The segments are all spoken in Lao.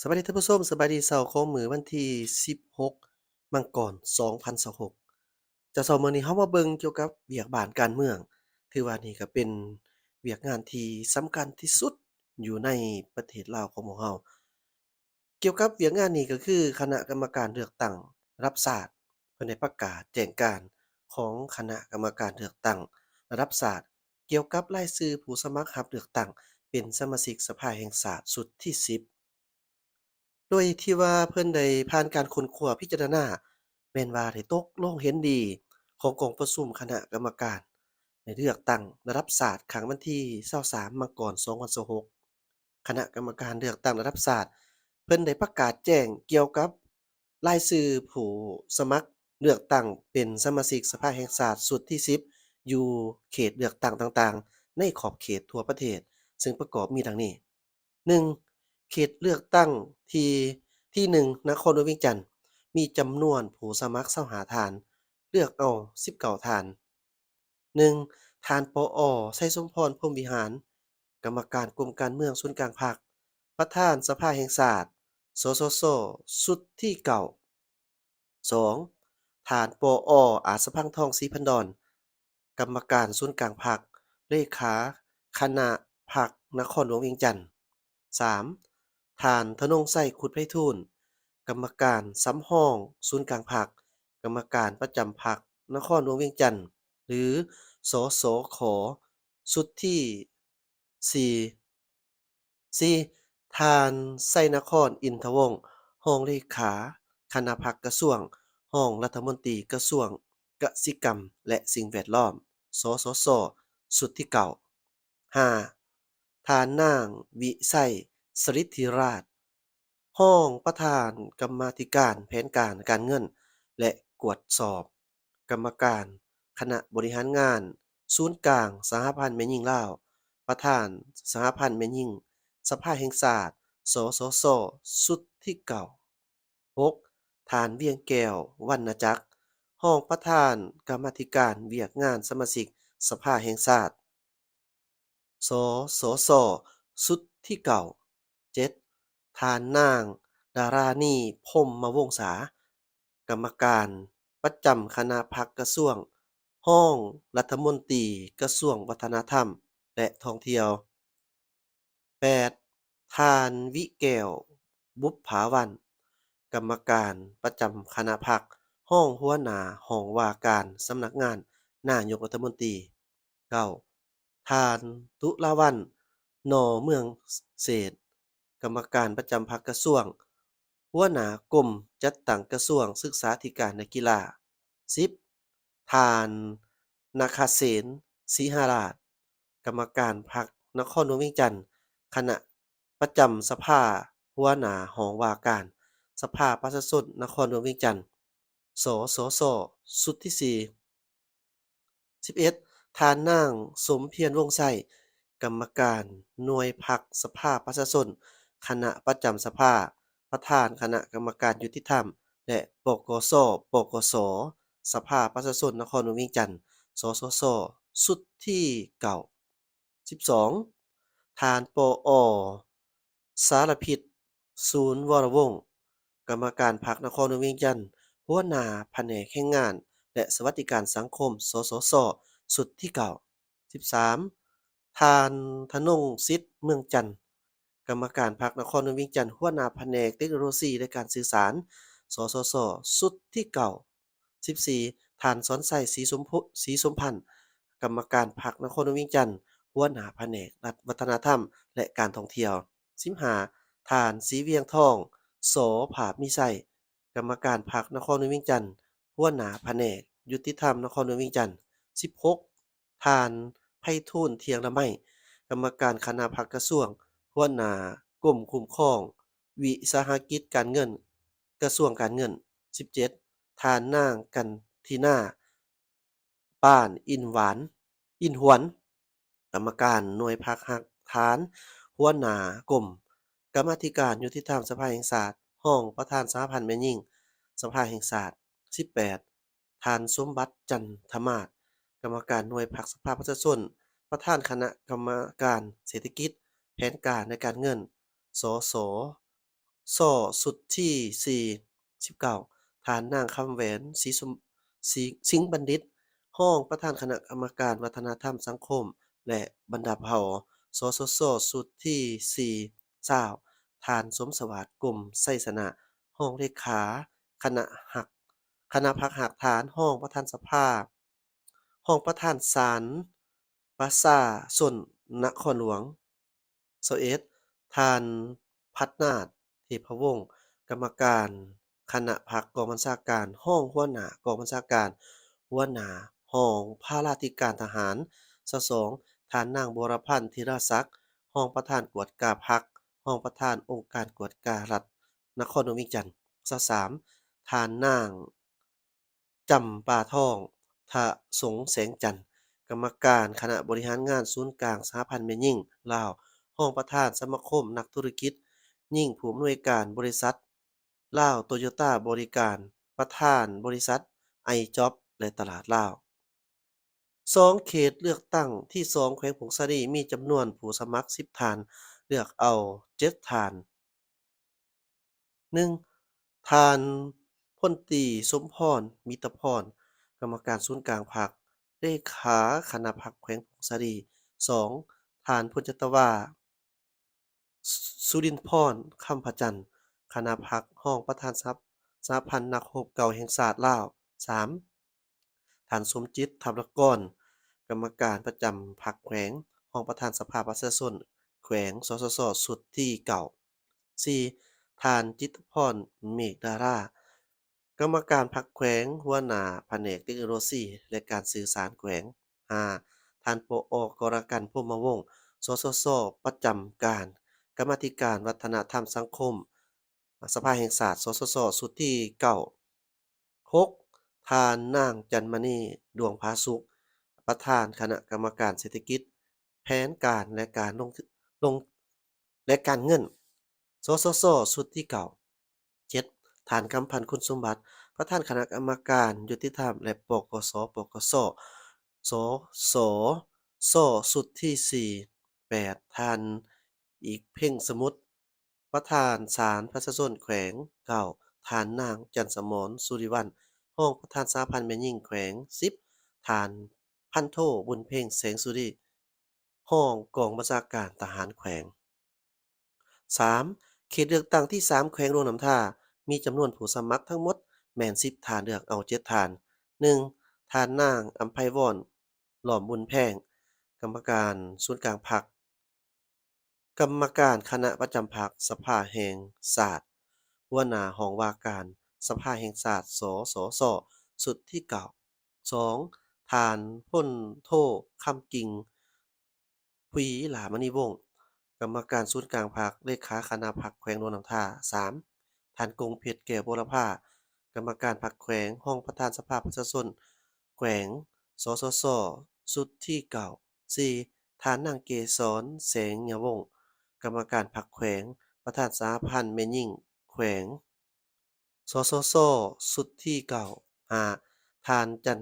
ສະບາຍດີທ່ານຜູ້ຊົມ, ສະບາຍດີເຊົ້າຂອງມື້ວັນທີສິບຫົກ ມັງກອນ ສອງພັນຊາວຫົກ. ເຈົ້າ, ເຊົ້າມື້ນີ້ເຮົາມາເບິ່ງກ່ຽວກັບວຽກບ້ານການເມືອງ, ຖືວ່ານີ້ກໍເປັນວຽກງານທີ່ສຳຄັນທີ່ສຸດຢູ່ໃນປະເທດລາວຂອງພວກເຮົາ. ກ່ຽວກັບວຽກງານນີ້ກໍຄືຄະນະກຳມະການເລືອກຕັ້ງລະດັບຊາດ ເພິ່ນໄດ້ປະກາດແຈ້ງການຂອງຄະນະກຳມະການເລືອກຕັ້ງລະດັບຊາດ ກ່ຽວກັບລາຍຊື່ຜູ້ສະໝັກຮັບເລືອກຕັ້ງເປັນສະມາຊິກສະພາແຫ່ງຊາດຊຸດທີສິບ ໂດຍທີ່ວ່າເພິ່ນໄດ້ຜ່ານການຄົ້ນຄວ້າພິຈາລະນາ ແມ່ນວ່າໄດ້ຕົກລົງເຫັນດີຂອງກອງປະຊຸມຄະນະກຳມະການ ໃນເລືອກຕັ້ງລະດັບຊາດ ຄັ້ງວັນທີຊາວສາມ ມັງກອນ ສອງພັນຊາວຫົກ. ຄະນະກຳມະການເລືອກຕັ້ງລະດັບຊາດ ເພິ່ນໄດ້ປະກາດແຈ້ງກ່ຽວກັບລາຍຊື່ຜູ້ສະໝັກເລືອກຕັ້ງເປັນສະມາຊິກສະພາແຫ່ງຊາດຊຸດທີສິບ ຢູ່ເຂດເລືອກຕັ້ງຕ່າງໆ ໃນຂອບເຂດທົ່ວປະເທດ, ເຊິ່ງປະກອບມີດັ່ງນີ້: ໜຶ່ງ, ເຂດເລືອກຕັ້ງທີ່ ທີໜຶ່ງ ນະຄອນຫຼວງວຽງຈັນ ມີຈຳນວນຜູ້ສະໝັກຊາວຫ້າທ່ານ, ເລືອກເອົາສິບເກົ້າທ່ານ. ໜຶ່ງ, ທ່ານ ປອ ໄຊສົມພອນ ພົມວິຫານ, ກຳມະການກົມການເມືອງສູນກາງພັກ, ປະທານສະພາແຫ່ງຊາດ ສສຊ ຊຸດທີເກົ້າ. ສອງ, ທ່ານ ປອ ອາດສະພັງທອງ ສີພັນດອນ, ກຳມະການສູນກາງພັກ, ເລຂາຄະນະພັກນະຄອນຫຼວງວຽງຈັນ. ສາມ, ທ່ານ ທະນົງໄຊ ຄຸດໄພທູນ, ກຳມະການສຳຮອງສູນກາງພັກ, ກຳມະການປະຈຳພັກນະຄອນຫຼວງວຽງຈັນ ຫຼື ສສຂ ຊຸດທີສີ່. ສີ່, ທ່ານ ໄຊນະຄອນ ອິນທະວົງ, ຮອງເລຂາຄະນະພັກກະຊວງ, ຮອງລັດຖະມົນຕີກະຊວງກະສິກຳ ແລະ ສິ່ງແວດລ້ອມ, ສສຊ ຊຸດທີເກົ້າ. ຫ້າ, ທ່ານນາງ ວິໄຊ ສະລິດທິລາດ, ຮອງປະທານກຳມາທິການແຜນການການເງິນ ແລະ ກວດສອບ, ກຳມະການຄະນະບໍລິຫານງານສູນກາງສະຫະພັນແມ່ຍິງລາວ, ປະທານສະຫະພັນແມ່ຍິງສະພາແຫ່ງຊາດ ສສຊ ຊຸດທີເກົ້າ. ຫົກ, ທ່ານ ວຽງແກ້ວ ວັນນະຈັກ, ຮອງປະທານກຳມາທິການວຽກງານສະມາຊິກສະພາແຫ່ງຊາດ ສສຊ ຊຸດທີເກົ້າ. ເຈັດ, ທ່ານນາງ ດາລານີ ພົມມະວົງສາ, ກຳມະການປະຈຳຄະນະພັກກະຊວງ, ຮອງລັດຖະມົນຕີກະຊວງວັດທະນະທຳ ແລະ ທ່ອງທ່ຽວ. ແປດ, ທ່ານ ວິແກ້ວ ບຸບຜາວັນ, ກຳມະການປະຈຳຄະນະພັກ, ຮອງຫົວໜ້າຫ້ອງວ່າການສຳນັກງານນາຍົກລັດຖະມົນຕີ. ເກົ້າ, ທ່ານ ຕຸລາວັນ ໜໍ່ເມືອງເສດ, ກຳມະການປະຈຳພັກກະຊວງ, ຫົວໜ້າກົມຈັດຕັ້ງກະຊວງສຶກສາທິການ ແລະ ກິລາ. ສິບ, ທ່ານ ນະຄະເສນ ສີຫາລາດ, ກຳມະການພັກນະຄອນຫຼວງວຽງຈັນ, ຄະນະປະຈຳສະພາ, ຫົວໜ້າຫ້ອງວ່າການສະພາປະຊາຊົນນະຄອນຫຼວງວຽງຈັນ, ສສຊ ຊຸດທີສີ່. ສິບເອັດ, ທ່ານນາງ ສົມພຽນ ວົງໄຊ, ກຳມະການໜ່ວຍພັກສະພາປະຊາຊົນ, ຄະນະປະຈຳສະພາ, ປະທານຄະນະກຳມະການຍຸຕິທຳ ແລະ ປກສ, ປກສ, ສະພາປະຊາຊົນນະຄອນຫຼວງວຽງຈັນ, ສສຊ ຊຸດທີເກົ້າ. ສິບສອງ, ທ່ານ ປອ ສາລະພິດ ສູນວໍລະວົງ, ກຳມະການພັກນະຄອນຫຼວງວຽງຈັນ, ຫົວໜ້າພະແນກແຮງງານ ແລະ ສະຫວັດດີການສັງຄົມ ສສຊ ຊຸດທີເກົ້າ. ສິບສາມ, ທ່ານ ທະນົງສິດ ເມືອງຈັນ, ກຳມະການພັກນະຄອນຫຼວງວຽງຈັນ, ຫົວໜ້າພະແນກເຕັກໂນໂລຊີ ແລະ ການສື່ສານ ສສຊ ຊຸດທີເກົ້າ. ສິບສີ່, ທ່ານ ສອນໄຊ ສີສົມໂພ ສີສົມພັນ, ກຳມະການພັກນະຄອນຫຼວງວຽງຈັນ, ຫົວໜ້າພະແນກລັດ ວັດທະນະທຳ ແລະ ການທ່ອງທ່ຽວ. ສິບຫ້າ, ທ່ານ ສີວຽງທອງ ສ ພາບມີໄຊ, ກຳມະການພັກນະຄອນຫຼວງວຽງຈັນ, ຫົວໜ້າພະແນກຍຸຕິທຳນະຄອນຫຼວງວຽງຈັນ. ສິບຫົກ, ທ່ານ ໄພທູນ ທ່ຽງລະໄມ, ກຳມະການຄະນະພັກກະຊວງ, ຫົວໜ້າກົມຄຸ້ມຄອງວິສາຫະກິດການເງິນ, ກະຊວງການເງິນ. ສິບເຈັດ, ທ່ານນາງ ກັນທິນາ ປານ ອິນຫວານ ອິນຫວນ, ກຳມະການໜ່ວຍພັກຮາກຖານ, ຫົວໜ້າກົມກຳມາທິການຍຸຕິທຳສະພາແຫ່ງຊາດ, ຮອງປະທານສະຫະພັນແມ່ຍິງສະພາແຫ່ງຊາດ. ສິບແປດ, ທ່ານ ສົມບັດ ຈັນທະມາດ, ກຳມະການໜ່ວຍພັກສະພາປະຊາຊົນ, ປະທານຄະນະກຳມະການເສດຖະກິດ, ແຜນການ ແລະ ການເງິນ ສສ ຊ ຊຸດທີສີ່ສິບເກົ້າ ທ່ານນາງ ຄຳແຫວນ ສີສົມ ສີ ສິງບັນດິດ ຮອງປະທານຄະນະກຳມະການວັດທະນະທຳສັງຄົມ ແລະ ບັນດາເຜົ່າ ສສຊ ຊຸດທີສີ່ຊາວ ທ່ານ ສົມສະຫວາດ ກົມໄຊຊະນະ ຮອງເລຂາຄະນະຮັກ ຄະນະພັກຮາກຖານ ຮອງປະທານສະພາ ຮອງປະທານສານປະຊາຊົນນະຄອນຫຼວງ. ຊາວເອັດ ທ່ານ ພັດນາດ ເທພະວົງ ກຳມະການຄະນະພັກກອງບັນຊາການ ຮອງຫົວໜ້າກອງບັນຊາການ ຫົວໜ້າຫ້ອງພາລາທິການທະຫານ. ຊາວສອງ ທ່ານນາງ ບົວລະພັນ ທີລາສັກ ຮອງປະທານກວດກາພັກ ຮອງປະທານອົງການກວດກາລັດນະຄອນຫຼວງວຽງຈັນ. ຊາວສາມ ທ່ານນາງ ຈຳປາທອງ ທະສົງແສງຈັນ ກຳມະການຄະນະບໍລິຫານງານສູນກາງສະຫະພັນແມ່ຍິງລາວ, ຮອງປະທານສະມາຄົມນັກທຸລະກິດຍິງ ຜູ້ອຳນວຍການບໍລິສັດລາວໂຕໂຍຕ້າບໍລິການ, ປະທານບໍລິສັດໄອຈອບ ແລະ ຕະຫຼາດລາວ. ສອງ ເຂດເລືອກຕັ້ງທີສອງ ແຂວງຜົ້ງສາລີ ມີຈຳນວນຜູ້ສະໝັກສິບທ່ານ, ເລືອກເອົາເຈັດທ່ານ. ໜຶ່ງ ທ່ານ ພົນຕີ ສົມພອນ ມິດຕະພອນ ກຳມະການສູນກາງພັກ ເລຂາຄະນະພັກແຂວງຜົ້ງສາລີ. ສອງ ທ່ານ ພົນຈັດຕະວາ ສຸ ສຸລິນພອນ ຄຳພະຈັນ ຄະນະພັກ ຮອງປະທານສະຫະ ສະຫະພັນນັກຮົບເກົ່າແຫ່ງຊາດລາວ. ສາມ ທ່ານ ສົມຈິດ ທັບລະກອນ ກຳມະການປະຈຳພັກແຂວງ, ຮອງປະທານສະພາປະຊາຊົນແຂວງ ສສຊ ຊຸດທີເກົ້າ. ສີ່ ທ່ານ ຈິດຕະພອນ ເມກດາລາ ກຳມະການພັກແຂວງ, ຫົວໜ້າພະແນກເຕັກໂນໂລຊີ ແລະ ການສື່ສານແຂວງ. ຫ້າ ທ່ານ ປອ ກອລະກັນ ພົມມະວົງ ສສຊ ປະຈຳການກຳມາທິການວັດທະນະທຳສັງຄົມ ສະພາແຫ່ງຊາດ ສສຊ ຊຸດທີເກົ້າ. ຫົກ ທ່ານນາງ ຈັນມະນີ ດວງຜາສຸກ ປະທານຄະນະກຳມະການເສດຖະກິດ, ແຜນການ ແລະ ການລົງ ລົງ ແລະ ການເງິນ ສສຊ ຊຸດທີເກົ້າ. ເຈັດ ທ່ານ ຄຳພັນ ຄຸນສົມບັດ ປະທານຄະນະກຳມະການຍຸຕິທຳ ແລະ ປກສ ປກສ ສສຊ ຊຸດທີສີ່. ແປດ ທ່ານ ອີກເພັງສະໝຸດ ປະທານສານປະຊາຊົນແຂວງ. ເກົ້າ ທ່ານນາງ ຈັນສະໝອນ ສຸລິວັນ ຮອງປະທານສະຫະພັນແມ່ຍິງແຂວງ. ສິບ ທ່ານ ພັນໂທ ບຸນເພັງ ແສງສຸລີ ຮອງກອງບັນຊາການທະຫານແຂວງ. ສາມ ເຂດເລືອກຕັ້ງທີສາມ ແຂວງຫຼວງນ້ຳທາ ມີຈຳນວນຜູ້ສະໝັກທັງໝົດແມ່ນສິບທ່ານ, ເລືອກເອົາເຈັດທ່ານ. ໜຶ່ງ ທ່ານນາງ ອຳໄພວອນ ຫຼອມບຸນແພງ ກຳມະການສູນກາງພັກ, ກຳມະການຄະນະປະຈຳພັກສະພາແຫ່ງຊາດ, ຫົວໜ້າຫ້ອງວ່າການສະພາແຫ່ງຊາດ ສສຊ ຊຸດທີເກົ້າ. ສອງ ທ່ານ ພົນໂທ ຄຳກິ່ງ ຜຸຍຫຼ້າມະນີວົງ ກຳມະການສູນກາງພັກ, ເລຂາຄະນະພັກແຂວງຫຼວງນ້ຳທາ. ສາມ ທ່ານ ກົງເພັດ ແກ້ວບົວລະພາ ກຳມະການພັກແຂວງ, ຮອງປະທານສະພາປະຊາຊົນແຂວງ ສສຊ ຊຸດທີເກົ້າ. ສີ່ ທ່ານນາງ ເກສອນ ແສງຍະວົງ ກຳມະການພັກແຂວງ, ປະທານສະຫະພັນແມ່ຍິງແຂວງ ສສຊ ຊຸດທີເກົ້າ. ຫ້າ ທ່ານ ຈັນ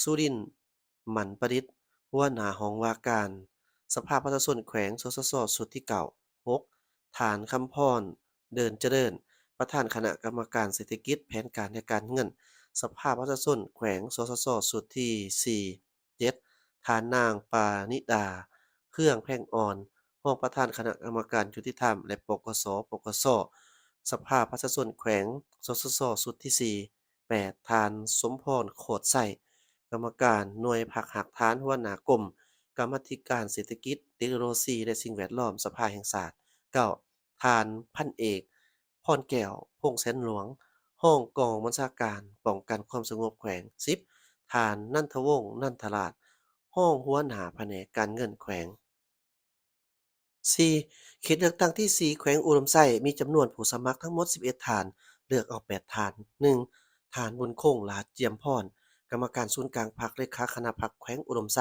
ສຸລິນ ໝັນປະດິດ ຫົວໜ້າຫ້ອງວ່າການສະພາປະຊາຊົນແຂວງ ສສຊ ຊຸດທີເກົ້າ. ຫົກ ທ່ານ ຄຳພອນ ເດີນຈະເລີນ ປະທານຄະນະກຳມະການເສດຖະກິດ, ແຜນການ ແລະ ການເງິນ ສະພາປະຊາຊົນແຂວງ ສສຊ ຊຸດທີສີ່. ເຈັດ ທ່ານນາງ ປານິດາ ເຄືອງແພງອ່ອນ ຮອງປະທານຄະນະກຳມະການຍຸຕິທຳ ແລະ ປກສ ປກສ ສະພາປະຊາຊົນແຂວງ ສສຊ ຊຸດທີສີ່. ແປດ ທ່ານ ສົມພອນ ໂຄດໄຊ ກຳມະການໜ່ວຍພັກຮາກຖານ ຫົວໜ້າກົມກຳມາທິການເສດຖະກິດ, ເຕັກໂນໂລຊີ ແລະ ສິ່ງແວດລ້ອມ ສະພາແຫ່ງຊາດ. ເກົ້າ ທ່ານ ພັນເອກ ພອນແກ້ວ ພົງແສນຫຼວງ ຮອງກອງບັນຊາການປ້ອງກັນຄວາມສະຫງົບແຂວງ. ສິບ ທ່ານ ນັນທະວົງ ນັນທະລາດ ຮອງຫົວໜ້າພະແນກການເງິນແຂວງ. ສີ່ ເຂດເລືອກຕັ້ງທີສີ່ ແຂວງອຸດົມໄຊ ມີຈຳນວນຜູ້ສະໝັກທັງໝົດສິບເອັດທ່ານ, ເລືອກເອົາແປດທ່ານ. ໜຶ່ງ ທ່ານ ບຸນຄົງ ຫຼ້າຈຽມພອນ ກຳມະການສູນກາງພັກ, ເລຂາຄະນະພັກແຂວງອຸດົມໄຊ.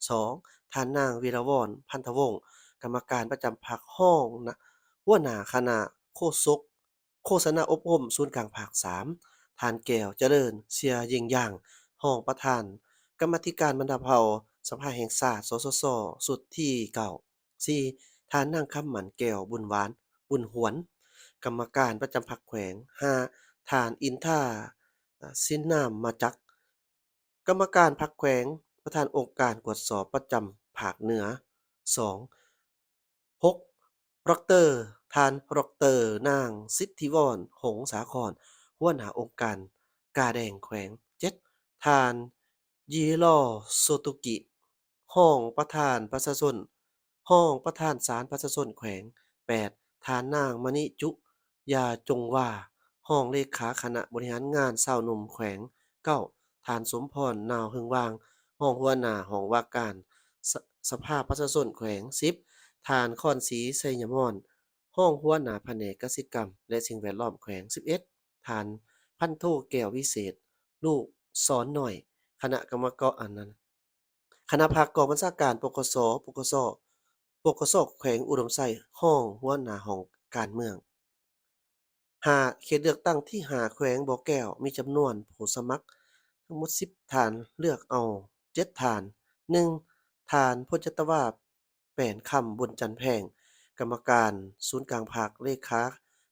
ສອງ ທ່ານນາງ ວິລະວອນ ພັນທະວົງ ກຳມະການປະຈຳພັກ, ຮອງນະ ຫົວໜ້າຄະນະໂຄສົກ ໂຄສະນາອົບຮົມສູນກາງພັກ. ສາມ ທ່ານ ແກ້ວຈະເລີນ ເຊຍເຢັງຢາງ ຮອງປະທານກຳມາທິການບັນດາເຜົ່າ ສະພາແຫ່ງຊາດ ສສຊ ຊຸດທີເກົ້າ. ສີ່ ທ່ານນາງ ຄຳໝັ້ນ ແກ້ວບຸນຫວານ ບຸນຫວນ ກຳມະການປະຈຳພັກແຂວງ. ຫ້າ ທ່ານ ອິນທາ ຊິນນາມມະຈັກ ກຳມະການພັກແຂວງ, ປະທານອົງການກວດສອບປະຈຳພາກເໜືອ. ສອງ ຫົກ ດຣ ທ່ານ ດຣ ນາງ ສິດທິວອນ ຫົງສາຄອນ ຫົວໜ້າອົງການກາແດງແຂວງ. ເຈັດ ທ່ານ ຢິລໍ ໂຊຕຸກິ ຮອງປະທານປະຊາຊົນ, ຮອງປະທານສານປະຊາຊົນແຂວງ. ແປດ ທ່ານນາງ ມະນິຈຸ ຢາຈົງວາ ຮອງເລຂາຄະນະບໍລິຫານງານຊາວໜຸ່ມແຂວງ. ເກົ້າ ທ່ານ ສົມພອນ ນາວເຮືອງວ່າງ ຮອງຫົວໜ້າຫ້ອງວ່າການສະ ສະພາປະຊາຊົນແຂວງ. ສິບ ທ່ານ ຄອນສີ ໄຊຍະມອນ ຮອງຫົວໜ້າພະແນກກະສິກຳ ແລະ ສິ່ງແວດລ້ອມແຂວງ. ສິບເອັດ ທ່ານ ພັນໂທ ແກ້ວວິເສດ ລູກສອນນ້ອຍ ຄະນະກຳມະກອນ ອັນນັ້ນ ຄະນະພັກກອງບັນຊາການ ປກສ, ປກສ, ປກສ ແຂວງອຸດົມໄຊ, ຮອງຫົວໜ້າຫ້ອງການເມືອງ. ຫ້າ ເຂດເລືອກຕັ້ງທີຫ້າ ແຂວງບໍ່ແກ້ວ ມີຈຳນວນຜູ້ສະໝັກທັງໝົດສິບທ່ານ, ເລືອກເອົາເຈັດທ່ານ. ໜຶ່ງ ທ່ານ ພົນຈັດຕະວາ ແປນຄຳ ບຸນຈັນແພງ ກຳມະການສູນກາງພັກ, ເລຂາ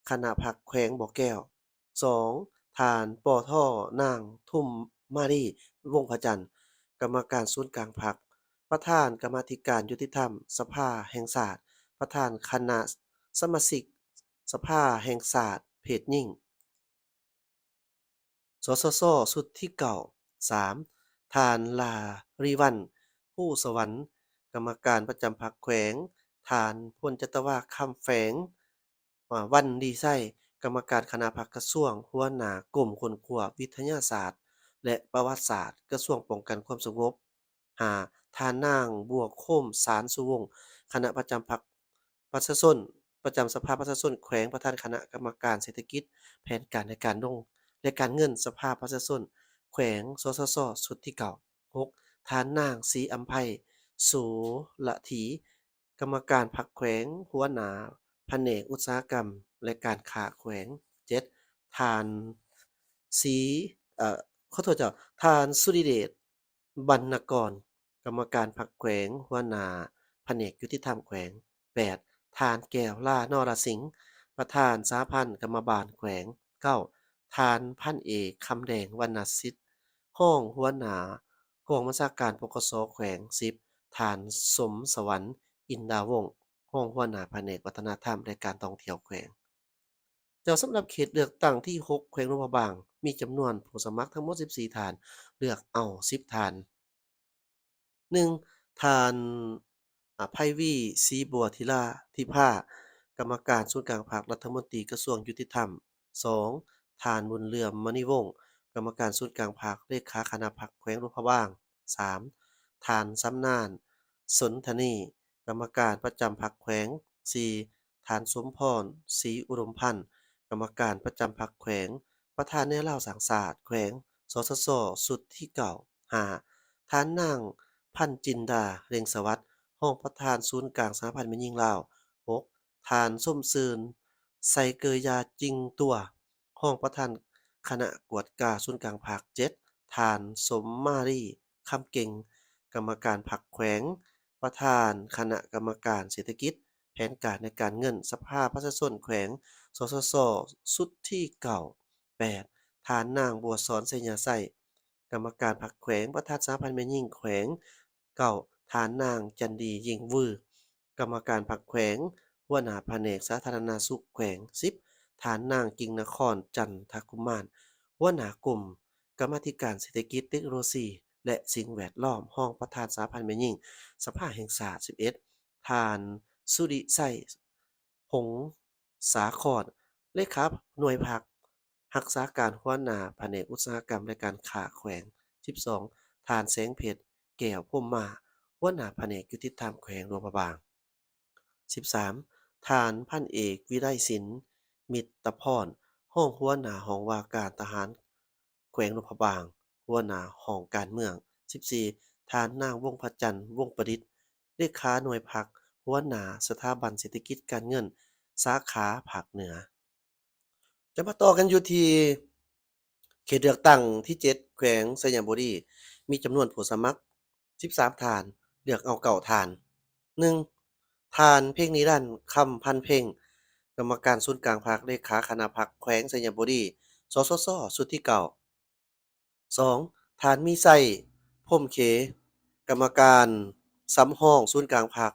ຄະນະພັກແຂວງບໍ່ແກ້ວ. ສອງ ທ່ານ ປທ ນາງ ທຸມມາລີ ວົງພະຈັນ ກຳມະການສູນກາງພັກ, ປະທານກຳມາທິການຍຸຕິທຳສະພາແຫ່ງຊາດ, ປະທານຄະນະສະມາຊິກສະພາແຫ່ງຊາດເພດຍິງ ສສຊ ຊຸດທີເກົ້າ. ສາມ ທ່ານ ລາລີວັນ ພູສະຫວັນ ກຳມະການປະຈຳພັກແຂວງ, ທ່ານ ພົນຈັດຕະວາ ຄຳແຝງ ວັນດີໄຊ ກຳມະການຄະນະພັກກະຊວງ, ຫົວໜ້າກົມຄົ້ນຄວ້າວິທະຍາສາດ ແລະ ປະຫວັດສາດ ກະຊວງປ້ອງກັນຄວາມສະຫງົບ. ຫ້າ ທ່ານນາງ ບົວໂຄມ ສານສຸວົງ ຄະນະປະຈຳພັກປະຊາຊົນ ປະຈຳສະພາປະຊາຊົນແຂວງ, ປະທານຄະນະກຳມະການເສດຖະກິດ, ແຜນການ ແລະ ການລົງ ແລະ ການເງິນສະພາປະຊາຊົນແຂວງ ສສຊ ຊຸດທີເກົ້າ. ຫົກ ທ່ານນາງ ສີອຳໄພ ໂສລະຖີ ກຳມະການພັກແຂວງ, ຫົວໜ້າພະແນກອຸດສາຫະກຳ ແລະ ການຄ້າແຂວງ. ເຈັດ ທ່ານ ສີ ເອີ ຂໍໂທດເຈົ້າ, ທ່ານ ສຸລິເດດ ບັນນະກອນ ກຳມະການພັກແຂວງ, ຫົວໜ້າພະແນກຍຸຕິທຳແຂວງ. ແປດ ທ່ານ ແກ້ວລາ ນໍລະສິງ ປະທານສະຫະພັນກຳມະບານແຂວງ. ເກົ້າ ທ່ານ ພັນເອກ ຄຳແດງ ວັນນະສິດ ຮອງຫົວໜ້າກອງບັນຊາການ ປກສ ແຂວງ. ສິບ ທ່ານ ສົມສະຫວັນ ອິນດາວົງ ຮອງຫົວໜ້າພະແນກວັດທະນະທຳ ແລະ ການທ່ອງທ່ຽວແຂວງ. ເຈົ້າ, ສຳລັບເຂດເລືອກຕັ້ງທີຫົກ ແຂວງຫຼວງພະບາງ ມີຈຳນວນຜູ້ສະໝັກທັງໝົດສິບສີ່ທ່ານ, ເລືອກເອົາສິບທ່ານ. ໜຶ່ງ ທ່ານ ອາ ໄພວີ ສີບົວທິລາ ທິພາ ກຳມະການສູນກາງພັກ, ລັດຖະມົນຕີກະຊວງຍຸຕິທຳ. ສອງ ທ່ານ ບຸນເຫຼືອມ ມະນີວົງ ກຳມະການສູນກາງພັກ, ເລຂາຄະນະພັກແຂວງຫຼວງພະບາງ. ສາມ ທ່ານ ຊຳນານ ສົນທະນີ ກຳມະການປະຈຳພັກແຂວງ. ສີ່ ທ່ານ ສົມພອນ ສີອຸດົມພັນ ກຳມະການປະຈຳພັກແຂວງ, ປະທານແນວລາວສ້າງຊາດແຂວງ ສສຊ ຊຸດທີເກົ້າ. ຫ້າ ທ່ານນາງ ພັນຈິນດາ ເລັ່ງສະຫວັດ ຮອງປະທານສູນກາງສະຫະພັນແມ່ຍິງລາວ. ຫົກ ທ່ານ ສົມຊື່ນ ໄຊເກີຍາຈິງຕົວ ຮອງປະທານຄະນະກວດກາສູນກາງພັກ. ເຈັດ ທ່ານ ສົມມາລີ ຄຳເກັ່ງ ກຳມະການພັກແຂວງ, ປະທານຄະນະກຳມະການເສດຖະກິດ, ແຜນການ ແລະ ການເງິນ ສະພາປະຊາຊົນແຂວງ ສສຊ ຊຸດທີເກົ້າ. ແປດ ທ່ານນາງ ບົວສອນ ໄຊຍາໄຊ ກຳມະການພັກແຂວງ, ປະທານສະຫະພັນແມ່ຍິງແຂວງ. ເກົ້າ ທ່ານນາງ ຈັນດີ ຍິ່ງວື ກຳມະການພັກແຂວງ, ຫົວໜ້າພະແນກສາທາລະນະສຸກແຂວງ. ສິບ ທ່ານນາງ ກິ່ງນະຄອນ ຈັນທະກຸມມານ ຫົວໜ້າກົມກຳມາທິການເສດຖະກິດ, ເຕັກໂນໂລຊີ ແລະ ສິ່ງແວດລ້ອມ, ຮອງປະທານສະຫະພັນແມ່ຍິງສະພາແຫ່ງຊາດ. ສິບເອັດ ທ່ານ ສຸລິໄຊ ຫົງສາຄອນ ເລຂາໜ່ວຍພັກຮັກສາການ ຫົວໜ້າພະແນກອຸດສາຫະກຳ ແລະ ການຄ້າແຂວງ. ສິບສອງ ທ່ານ ແສງເພັດ ແກ້ວພົມມາ ຫົວໜ້າພະແນກຍຸຕິທຳແຂວງຫຼວງພະບາງ. ສິບສາມ ທ່ານ ພັນເອກ ວິໄລສິນ ມິດຕະພອນ ຮອງຫົວໜ້າຫ້ອງວ່າການທະຫານແຂວງຫຼວງພະບາງ, ຫົວໜ້າຫ້ອງການເມືອງ. ສິບສີ່ ທ່ານນາງ ວົງພະຈັນ ວົງປະດິດ ເລຂາໜ່ວຍພັກ, ຫົວໜ້າສະຖາບັນເສດຖະກິດການເງິນ ສາຂາພາກເໜືອ. ຈະມາຕໍ່ກັນຢູ່ທີ່ເຂດເລືອກຕັ້ງທີເຈັດ ແຂວງໄຊຍະບູລີ, ມີຈຳນວນຜູ້ສະໝັກສິບສາມທ່ານ, ເລືອກເອົາເກົ້າທ່ານ. ໜຶ່ງ ທ່ານ ເພັງນິລັນ ຄຳພັນເພັງ, ກ ຳມະການສູນກາງພັກ, ເລຂາຄະນະພັກແຂວງໄຊຍະບູລີ, ສສສ ຊຸດທີເກົ້າ. ສອງ, ທ່ານ ມີໄຊ ພົມເຂ, ກຳມະການສຳຮອງສູນກາງພັກ,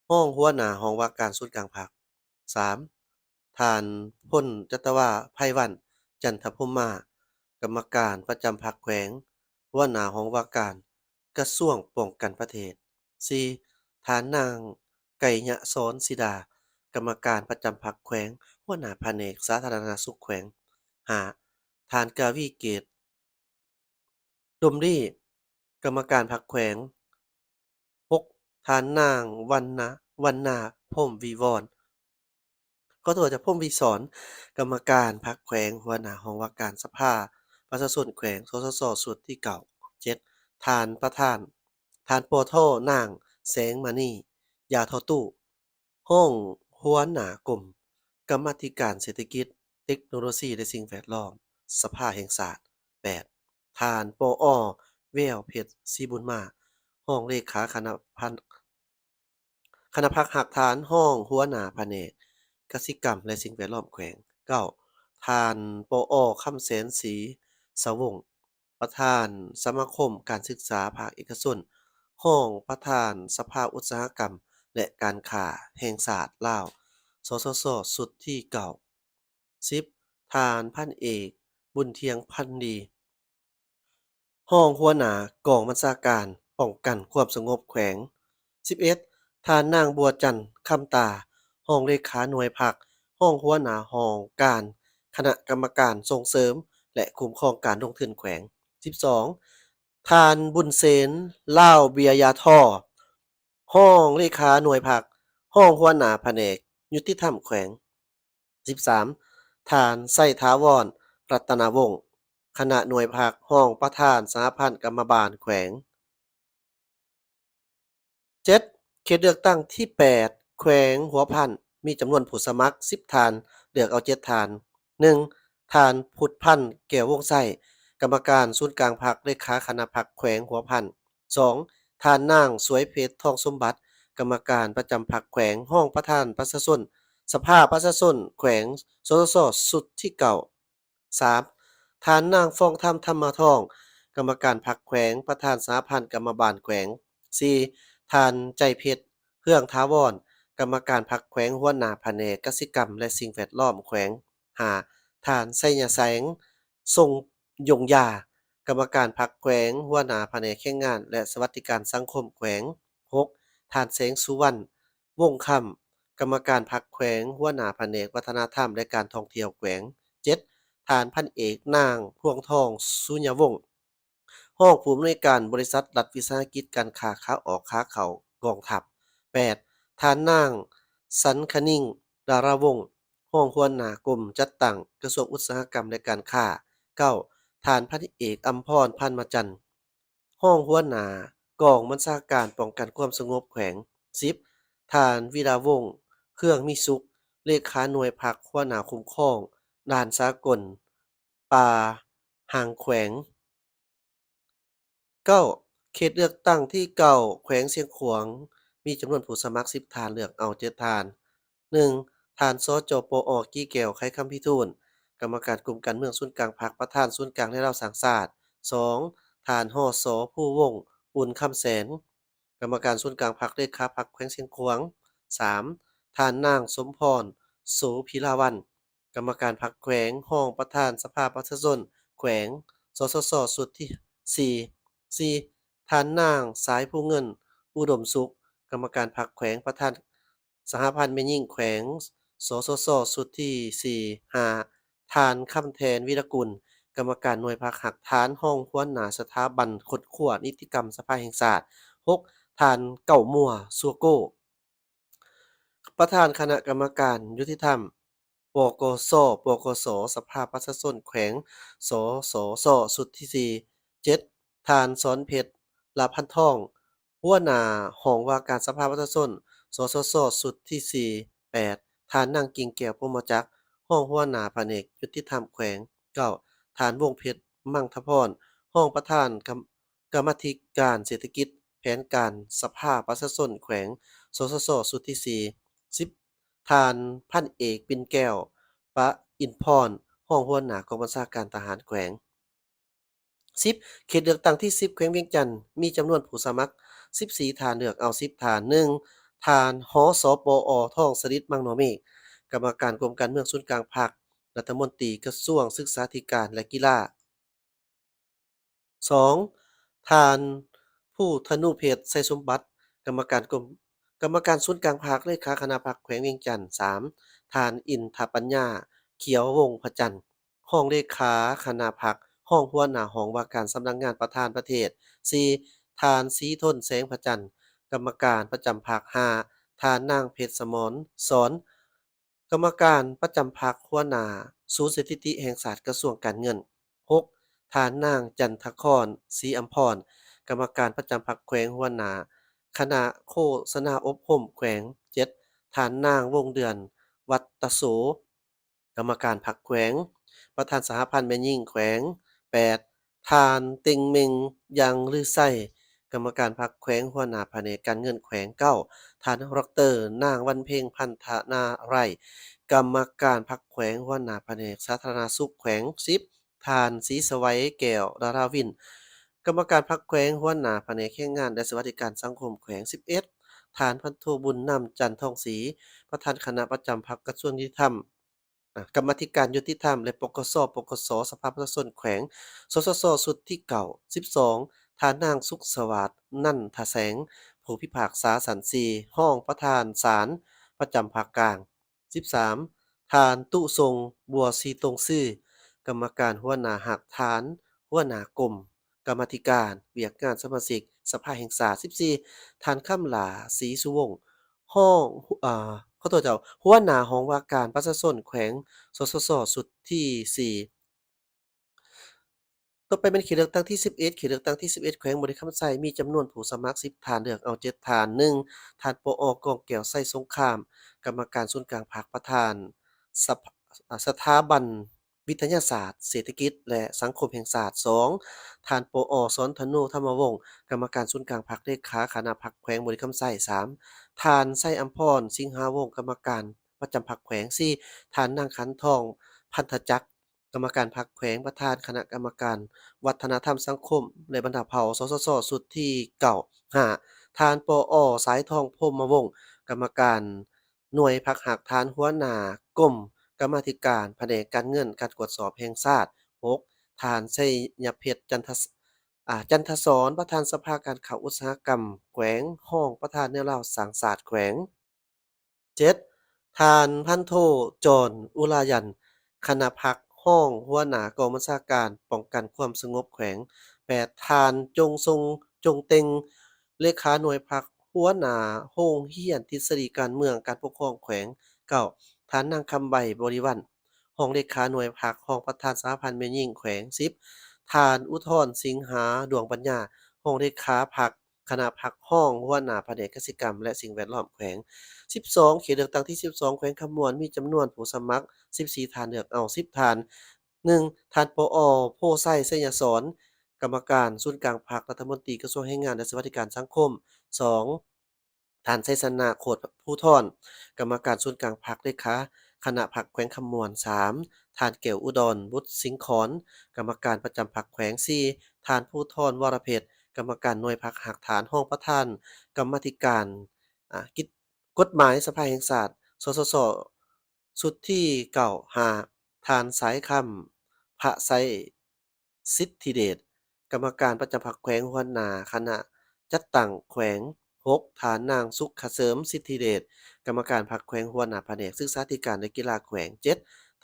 ຮອງຫົວໜ້າຫ້ອງວ່າການສູນກາງພັກ. ສາມ, ທ່ານ ພົນຈັດຕະວາ ໄພວັນ ຈັນທະພົມມາ, ກຳມະການປະຈຳພັກແຂວງ, ຫົວໜ້າຫ້ອງວ່າການ ກະຊວງປ້ອງກັນປະເທດ. ສີ່, ທ່ານນາງ ໄກຍະສອນ ສີດາ, ກຳມະການປະຈຳພັກແຂວງ, ຫົວໜ້າພະແນກສາທາລະນະສຸກແຂວງ. ຫ້າ, ທ່ານ ກາວີເກດ ດົມລີ, ກຳມະການພັກແຂວງ. ຫົກ, ທ່ານນາງ ວັນນາ ວັນນາ ພົມວິວອນ ຂໍໂທດ ພົມວິສອນ, ກຳມະການພັກແຂວງ, ຫົວໜ້າຫ້ອງວ່າການສະພາປະຊາຊົນແຂວງ ສສສ ຊຸດທີເກົ້າ. ເຈັດ, ທ່ານປະທານ, ທ່ານ ປທ ນາງ ແສງມະນີ ຢາທໍ່ຕູ້, ຮອງຫົວໜ້າກົມກຳມາທິການເສດຖະກິດ, ເຕັກໂນໂລຊີ ແລະ ສິ່ງແວດລ້ອມ ສະພາແຫ່ງຊາດ. ແປດ, ທ່ານ ປອ ແວວເພັດ ສີບຸນມາ, ຮອງເລຂາຄະນະພັນ ຄະນະພັກຮາກຖານ, ຮອງຫົວໜ້າພະແນກກະສິກຳ ແລະ ສິ່ງແວດລ້ອມແຂວງ. ເກົ້າ, ທ່ານ ປອ ຄຳແສນ ສີສະວົງ, ປະທານສະມາຄົມການສຶກສາພາກເອກະຊົນ, ຮອງປະທານສະພາອຸດສາຫະກຳ ແລະ ການຄ້າແຫ່ງຊາດລາວ ສສສ ຊຸດທີເກົ້າ. ສິບ, ທ່ານ ພັນເອກ ບຸນທຽງ ພັນດີ, ຮອງຫົວໜ້າກອງບັນຊາການປ້ອງກັນຄວາມສະຫງົບແຂວງ. ສິບເອັດ, ທ່ານນາງ ບົວຈັນ ຄຳຕາ, ຮອງເລຂາໜ່ວຍພັກ, ຮອງຫົວໜ້າຫ້ອງການຄະນະກຳມະການສົ່ງເສີມ ແລະ ຄຸ້ມຄອງການລົງທຶນແຂວງ. ສິບສອງ, ທ່ານ ບຸນເສນ ລາວເບຍຢາທໍ, ຮອງເລຂາໜ່ວຍພັກ, ຮອງຫົວໜ້າພະແນກຍຸຕິທຳແຂວງ. ສິບສາມ, ທ່ານ ໄຊຖາວອນ ລັດຕະນະວົງ, ຄະນະໜ່ວຍພັກ, ຮອງປະທານສະຫະພັນກຳມະບານແຂວງ. ເຈັດ, ເຂດເລືອກຕັ້ງທີແປດ ແຂວງຫົວພັນ ມີຈຳນວນຜູ້ສະໝັກສິບທ່ານ, ເລືອກເອົາເຈັດທ່ານ. ໜຶ່ງ, ທ່ານ ພຸດພັນ ແກ້ວວົງໄຊ, ກຳມະການສູນກາງພັກ, ເລຂາຄະນະພັກແຂວງຫົວພັນ. ສອງ, ທ່ານນາງ ສວຍເພັດ ທອງສົມບັດ, ກຳມະການປະຈຳພັກແຂວງ, ຮອງປະທານປະຊາຊົນ ສະພາປະຊາຊົນແຂວງ ສສສ ຊຸດທີເກົ້າ. ສາມ, ທ່ານນາງ ຟອງທຳ ທຳມະທອງ, ກຳມະການພັກແຂວງ, ປະທານສະຫະພັນກຳມະບານແຂວງ. ສີ່, ທ່ານ ໃຈເພັດ ເຮືອງຖາວອນ, ກຳມະການພັກແຂວງ, ຫົວໜ້າພະແນກກະສິກຳ ແລະ ສິ່ງແວດລ້ອມແຂວງ. ຫ້າ, ທ່ານ ໄຊຍະແສງ ຊົງຍົງຢາ, ກຳມະການພັກແຂວງ, ຫົວໜ້າພະແນກແຮງງານ ແລະ ສະຫວັດດີການສັງຄົມແຂວງ. ຫົກ, ທ່ານ ແສງສຸວັນ ວົງຄຳ, ກຳມະການພັກແຂວງ, ຫົວໜ້າພະແນກວັດທະນະທຳ ແລະ ການທ່ອງທ່ຽວແຂວງ. ເຈັດ, ທ່ານ ພັນເອກ ນາງ ພວງທອງ ສຸຍະວົງ, ຮອງຜູ້ອຳນວຍການບໍລິສັດລັດວິສາຫະກິດການຄ້າຂາອອກຂາເຂົ້າກອງທັບ. ແປດ, ທ່ານນາງ ສັນຄະນິງ ດາລາວົງ, ຮອງຫົວໜ້າກົມຈັດຕັ້ງກະຊວງອຸດສາຫະກຳ ແລະ ການຄ້າ. ເກົ້າ, ທ່ານ ພັນເອກ ອຳພອນ ພັນມະຈັນ, ຮອງຫົວໜ້າກອງບັນຊາການປ້ອງກັນຄວາມສະຫງົບແຂວງ. ສິບ, ທ່ານ ວິລາວົງ ເຄືອງມີສຸກ, ເລຂາໜ່ວຍພັກ, ຫົວໜ້າຄຸ້ມຄອງດ່ານສາກົນປ່າຫາງແຂວງ. ເກົ້າ, ເຂດເລືອກຕັ້ງທີເກົ້າ ແຂວງຊຽງຂວາງ ມີຈຳນວນຜູ້ສະໝັກສິບທ່ານ, ເລືອກເອົາເຈັດທ່ານ. ໜຶ່ງ, ທ່ານ ສຈປອ ກີແກ້ວ ໄຂຄຳພິທູນ, ກຳມະການກົມການເມືອງສູນກາງພັກ, ປະທານສູນກາງ ແລະ ລາວສ້າງຊາດ. ສອງ, ທ່ານ ຮສ ພູວົງ ອຸ່ນຄຳແສນ, ກຳມະການສູນກາງພັກ, ເລຂາພັກແຂວງຊຽງຂວາງ. ສາມ, ທ່ານນາງ ສົມພອນ ໂສພິລາວັນ, ກຳມະການພັກແຂວງ, ຮອງປະທານສະພາປະຊາຊົນແຂວງ ສສສ ຊຸດທີສີ່. ສີ່, ທ່ານນາງ ສາຍພູເງິນ ອຸດົມສຸກ, ກຳມະການພັກແຂວງ, ປະທານສະຫະພັນແມ່ຍິງແຂວງ ສສສ ຊຸດທີສີ່. ຫ້າ, ທ່ານ ຄຳແທນ ວິລະກຸນ, ກຳມະການໜ່ວຍພັກຮາກຖານ, ຮອງຫົວໜ້າສະຖາບັນຄົ້ນຄວ້ານິຕິກຳສະພາແຫ່ງຊາດ. ຫົກ, ທ່ານ ເກົ້າມົວ ຊົ່ວໂກ ປະທານຄະນະກຳມະການຍຸຕິທຳ ປກສ ປກສ ສະພາປະຊາຊົນແຂວງ ສສສ ຊຸດທີສີ່. ເຈັດ, ທ່ານ ສອນເພັດ ລາພັນທອງ, ຫົວໜ້າຫ້ອງວ່າການສະພາປະຊາຊົນ ສສສ ຊຸດທີສີ່. ແປດ, ທ່ານນາງ ກິ່ງແກ້ວ ພົມມະຈັກ, ຮອງຫົວໜ້າພະແນກຍຸຕິທຳແຂວງ. ເກົ້າ, ທ່ານ ວົງເພັດ ມັງທະພອນ, ຮອງປະທານກຳ ກຳມາທິການເສດຖະກິດແຜນການສະພາປະຊາຊົນແຂວງ ສສສ ຊຸດທີສີ່. ສິບ, ທ່ານພັນເອກ ປິນແກ້ວ ປະອິນພອນ ຮອງຫົວໜ້າກອງບັນຊາການທະຫານແຂວງ. ສິບ ເຂດເລືອກຕັ້ງທີສິບ ແຂວງວຽງຈັນ ມີຈຳນວນຜູ້ສະໝັກສິບສີ່ທ່ານ, ເລືອກເອົາສິບທ່ານ. ໜຶ່ງ ທ່ານ ຫ ສປອ ທອງສະຫລິດ ມັງນໍເມກ ກຳມະການກົມການເມືອງສູນກາງພັກ, ລັດຖະມົນຕີກະຊວງສຶກສາທິການ ແລະ ກິລາ. ສອງ ທ່ານ ພູທະນູເພັດ ໄຊສົມບັດ ກຳມະການກົມ ກຳມະການສູນກາງພັກ, ເລຂາຄະນະພັກແຂວງວຽງຈັນ. ສາມ ທ່ານ ອິນທະປັນຍາ ຂຽວວົງພະຈັນ ຮອງເລຂາຄະນະພັກ, ຮອງຫົວໜ້າຫ້ອງວ່າການສຳນັກງານປະທານປະເທດ. ສີ່ ທ່ານ ສີທົນ ແສງພະຈັນ ກຳມະການປະຈຳພັກ. ຫ້າ ທ່ານ ນາງ ເພັດສະໝອນ ສອນ ກຳມະການປະຈຳພັກ, ຫົວໜ້າສູນສະຖິຕິແຫ່ງຊາດ ກະຊວງການເງິນ. ຫົກ ທ່ານນາງ ຈັນທະຄອນ ສີອຳພອນ ກຳມະການປະຈຳພັກແຂວງ, ຫົວໜ້າຄະນະໂຄສະນາອົບຮົມແຂວງ. ເຈັດ ທ່ານນາງ ວົງເດືອນ ວັດຕະໂສ ກຳມະການພັກແຂວງ, ປະທານສະຫະພັນແມ່ຍິງແຂວງ. ແປດ ທ່ານ ເຕັງເມັງ ຢັງລືໄຊ ກຳມະການພັກແຂວງ, ຫົວໜ້າພະແນກການເງິນແຂວງ. ເກົ້າ ທ່ານ ດອກເຕີ ນາງ ວັນເພັງ ພັນທະນາໄຣ ກຳມະການພັກແຂວງ, ຫົວໜ້າພະແນກສາທາລະນະສຸກແຂວງ. ສິບ ທ່ານ ສີສະໄຫວ ແກ້ວດາລາວິນ ກຳມະການພັກແຂວງ, ຫົວໜ້າພະແນກແຮງງານ ແລະ ສະຫວັດດີການສັງຄົມແຂວງ. ສິບເອັດ ທ່ານ ພັນໂທ ບຸນນຳ ຈັນທອງສີ ປະທານຄະນະປະຈຳພັກກະຊວງຍຸຕິທຳ ອາ ກຳມາທິການຍຸຕິທຳ ແລະ ປກສ ປກສ ສະພາປະຊາຊົນແຂວງ ສສສ ຊຸດທີເກົ້າ. ສິບສອງ ທ່ານນາງ ສຸກສະຫວາດ ນັນທະແສງ ຜູ້ພິພາກສາຊັ້ນສີ່ ຮອງປະທານສານປະຈຳພາກກາງ. ສິບສາມ ທ່ານ ຕຸສົງ ບົວສີຕົງຊື່ ກຳມະການຫົວໜ້າຮາກຖານ ຫົວໜ້າກົມ ກຳມາທິການວຽກງານສະມາຊິກສະພາແຫ່ງຊາດ. ສິບສີ່ ທ່ານ ຄຳຫຼ້າ ສີສຸວົງ ຮອງ ອາ ຂໍໂທດເຈົ້າ ຫົວໜ້າຫ້ອງວ່າການປະຊາຊົນແຂວງ ສສສ ຊຸດທີສີ່. ຕໍ່ໄປແມ່ນເຂດເລືອກຕັ້ງທີສິບເອັດ ເຂດເລືອກຕັ້ງທີສິບເອັດ ແຂວງບໍລິຄຳໄຊ ມີຈຳນວນຜູ້ສະໝັກສິບທ່ານ, ເລືອກເອົາເຈັດທ່ານ. ໜຶ່ງ ທ່ານ ປອ ກອງແກ້ວ ໄຊສົງຄາມ ກຳມະການສູນກາງພັກ, ປະທານສະ ອາ ສະຖາບັນ ວິທະຍາສາດເສດຖະກິດ ແລະ ສັງຄົມແຫ່ງຊາດ. ສອງ ທ່ານ ປອ ສອນທະນູ ທຳມະວົງ ກຳມະການສູນກາງພັກ, ເລຂາຄະນະພັກແຂວງບໍລິຄຳໄຊ. ສາມ ທ່ານ ໄຊອຳພອນ ສິງຫາວົງ ກຳມະການປະຈຳພັກແຂວງ. ສີ່ ທ່ານ ນາງ ຂັນທອງ ພັນທະຈັກ ກຳມະການພັກແຂວງ, ປະທານຄະນະກຳມະການວັດທະນະທຳສັງຄົມ ແລະ ບັນດາເຜົ່າ ສສສ ຊຸດທີເກົ້າ. ຫ້າ ທ່ານ ປອ ສາຍທອງ ພົມມະວົງ ກຳມະການ ໜ່ວຍພັກຮາກຖານ, ຫົວໜ້າກົມກຳມາທິການພະແນກການເງິນການກວດສອບແຫ່ງຊາດ. ຫົກ ທ່ານ ໄຊຍະເພັດ ຈັນທະ ອາ ຈັນທະສອນ ປະທານສະພາການຄ້າອຸດສາຫະກຳແຂວງ, ຮອງປະທານແນວລາວສ້າງຊາດແຂວງ. ເຈັດ ທ່ານ ພັນໂທ ຈອນ ອຸລາຢັນ ຄະນະພັກ, ຮອງຫົວໜ້າກອງບັນຊາການປ້ອງກັນຄວາມສະຫງົບແຂວງ. ແປດ ທ່ານ ຈົງຊົງ ຈົງເຕັງ ເລຂາໜ່ວຍພັກ, ຫົວໜ້າໂຮງຮຽນທິດສະດີການເມືອງການປົກຄອງແຂວງ. ເກົ້າ ທ່ານນາງ ຄຳໃບ ບໍລິວັນ ຮອງເລຂາໜ່ວຍພັກ, ຮອງປະທານສະຫະພັນແມ່ຍິງແຂວງ. ສິບ ທ່ານ ອຸທອນ ສິງຫາ ດວງປັນຍາ ຮອງເລຂາພັກ, ຄະນະພັກ, ຮອງຫົວໜ້າພະແນກກະສິກຳ ແລະ ສິ່ງແວດລ້ອມແຂວງ. ສິບສອງ ເຂດເລືອກຕັ້ງທີສິບສອງ ແຂວງຄຳມ່ວນ ມີຈຳນວນຜູ້ສະໝັກສິບສີ່ທ່ານ, ເລືອກເອົາສິບທ່ານ. ໜຶ່ງ ທ່ານ ປອ ໂພໄຊ ໄຊຍະສອນ ກຳມະການສູນກາງພັກ, ລັດຖະມົນຕີກະຊວງແຮງງານ ແລະ ສະຫວັດດີການສັງຄົມ. ສອງ ທ່ານ ໄຊຊະນະ ໂຄດພູທອນ ກຳມະການສູນກາງພັກ, ເລຂາຄະນະພັກແຂວງຄຳມ່ວນ. ສາມ ທ່ານ ແກ້ວອຸດອນ ບຸດສິງຂອນ ກຳມະການປະຈຳພັກແຂວງ. ສີ່ ທ່ານ ພູທອນ ວໍລະເພັດ ກຳມະການໜ່ວຍພັກຮາກຖານ, ຮອງປະທານກຳມາທິການ ອາ ກິດ ກົດໝາຍສະພາແຫ່ງຊາດ ສສສ ຊຸດທີເກົ້າ. ຫ້າ ທ່ານ ສາຍຄຳ ພະໄຊ ສິດທິເດດ ກຳມະການປະຈຳພັກແຂວງ, ຫົວໜ້າຄະນະຈັດຕັ້ງແຂວງ. ຫົກ ທ່ານນາງ ສຸກຂະເສີມ ສິດທິເດດ ກຳມະການພັກແຂວງ, ຫົວໜ້າພະແນກສຶກສາທິການ ແລະ ກິລາແຂວງ. ເຈັດ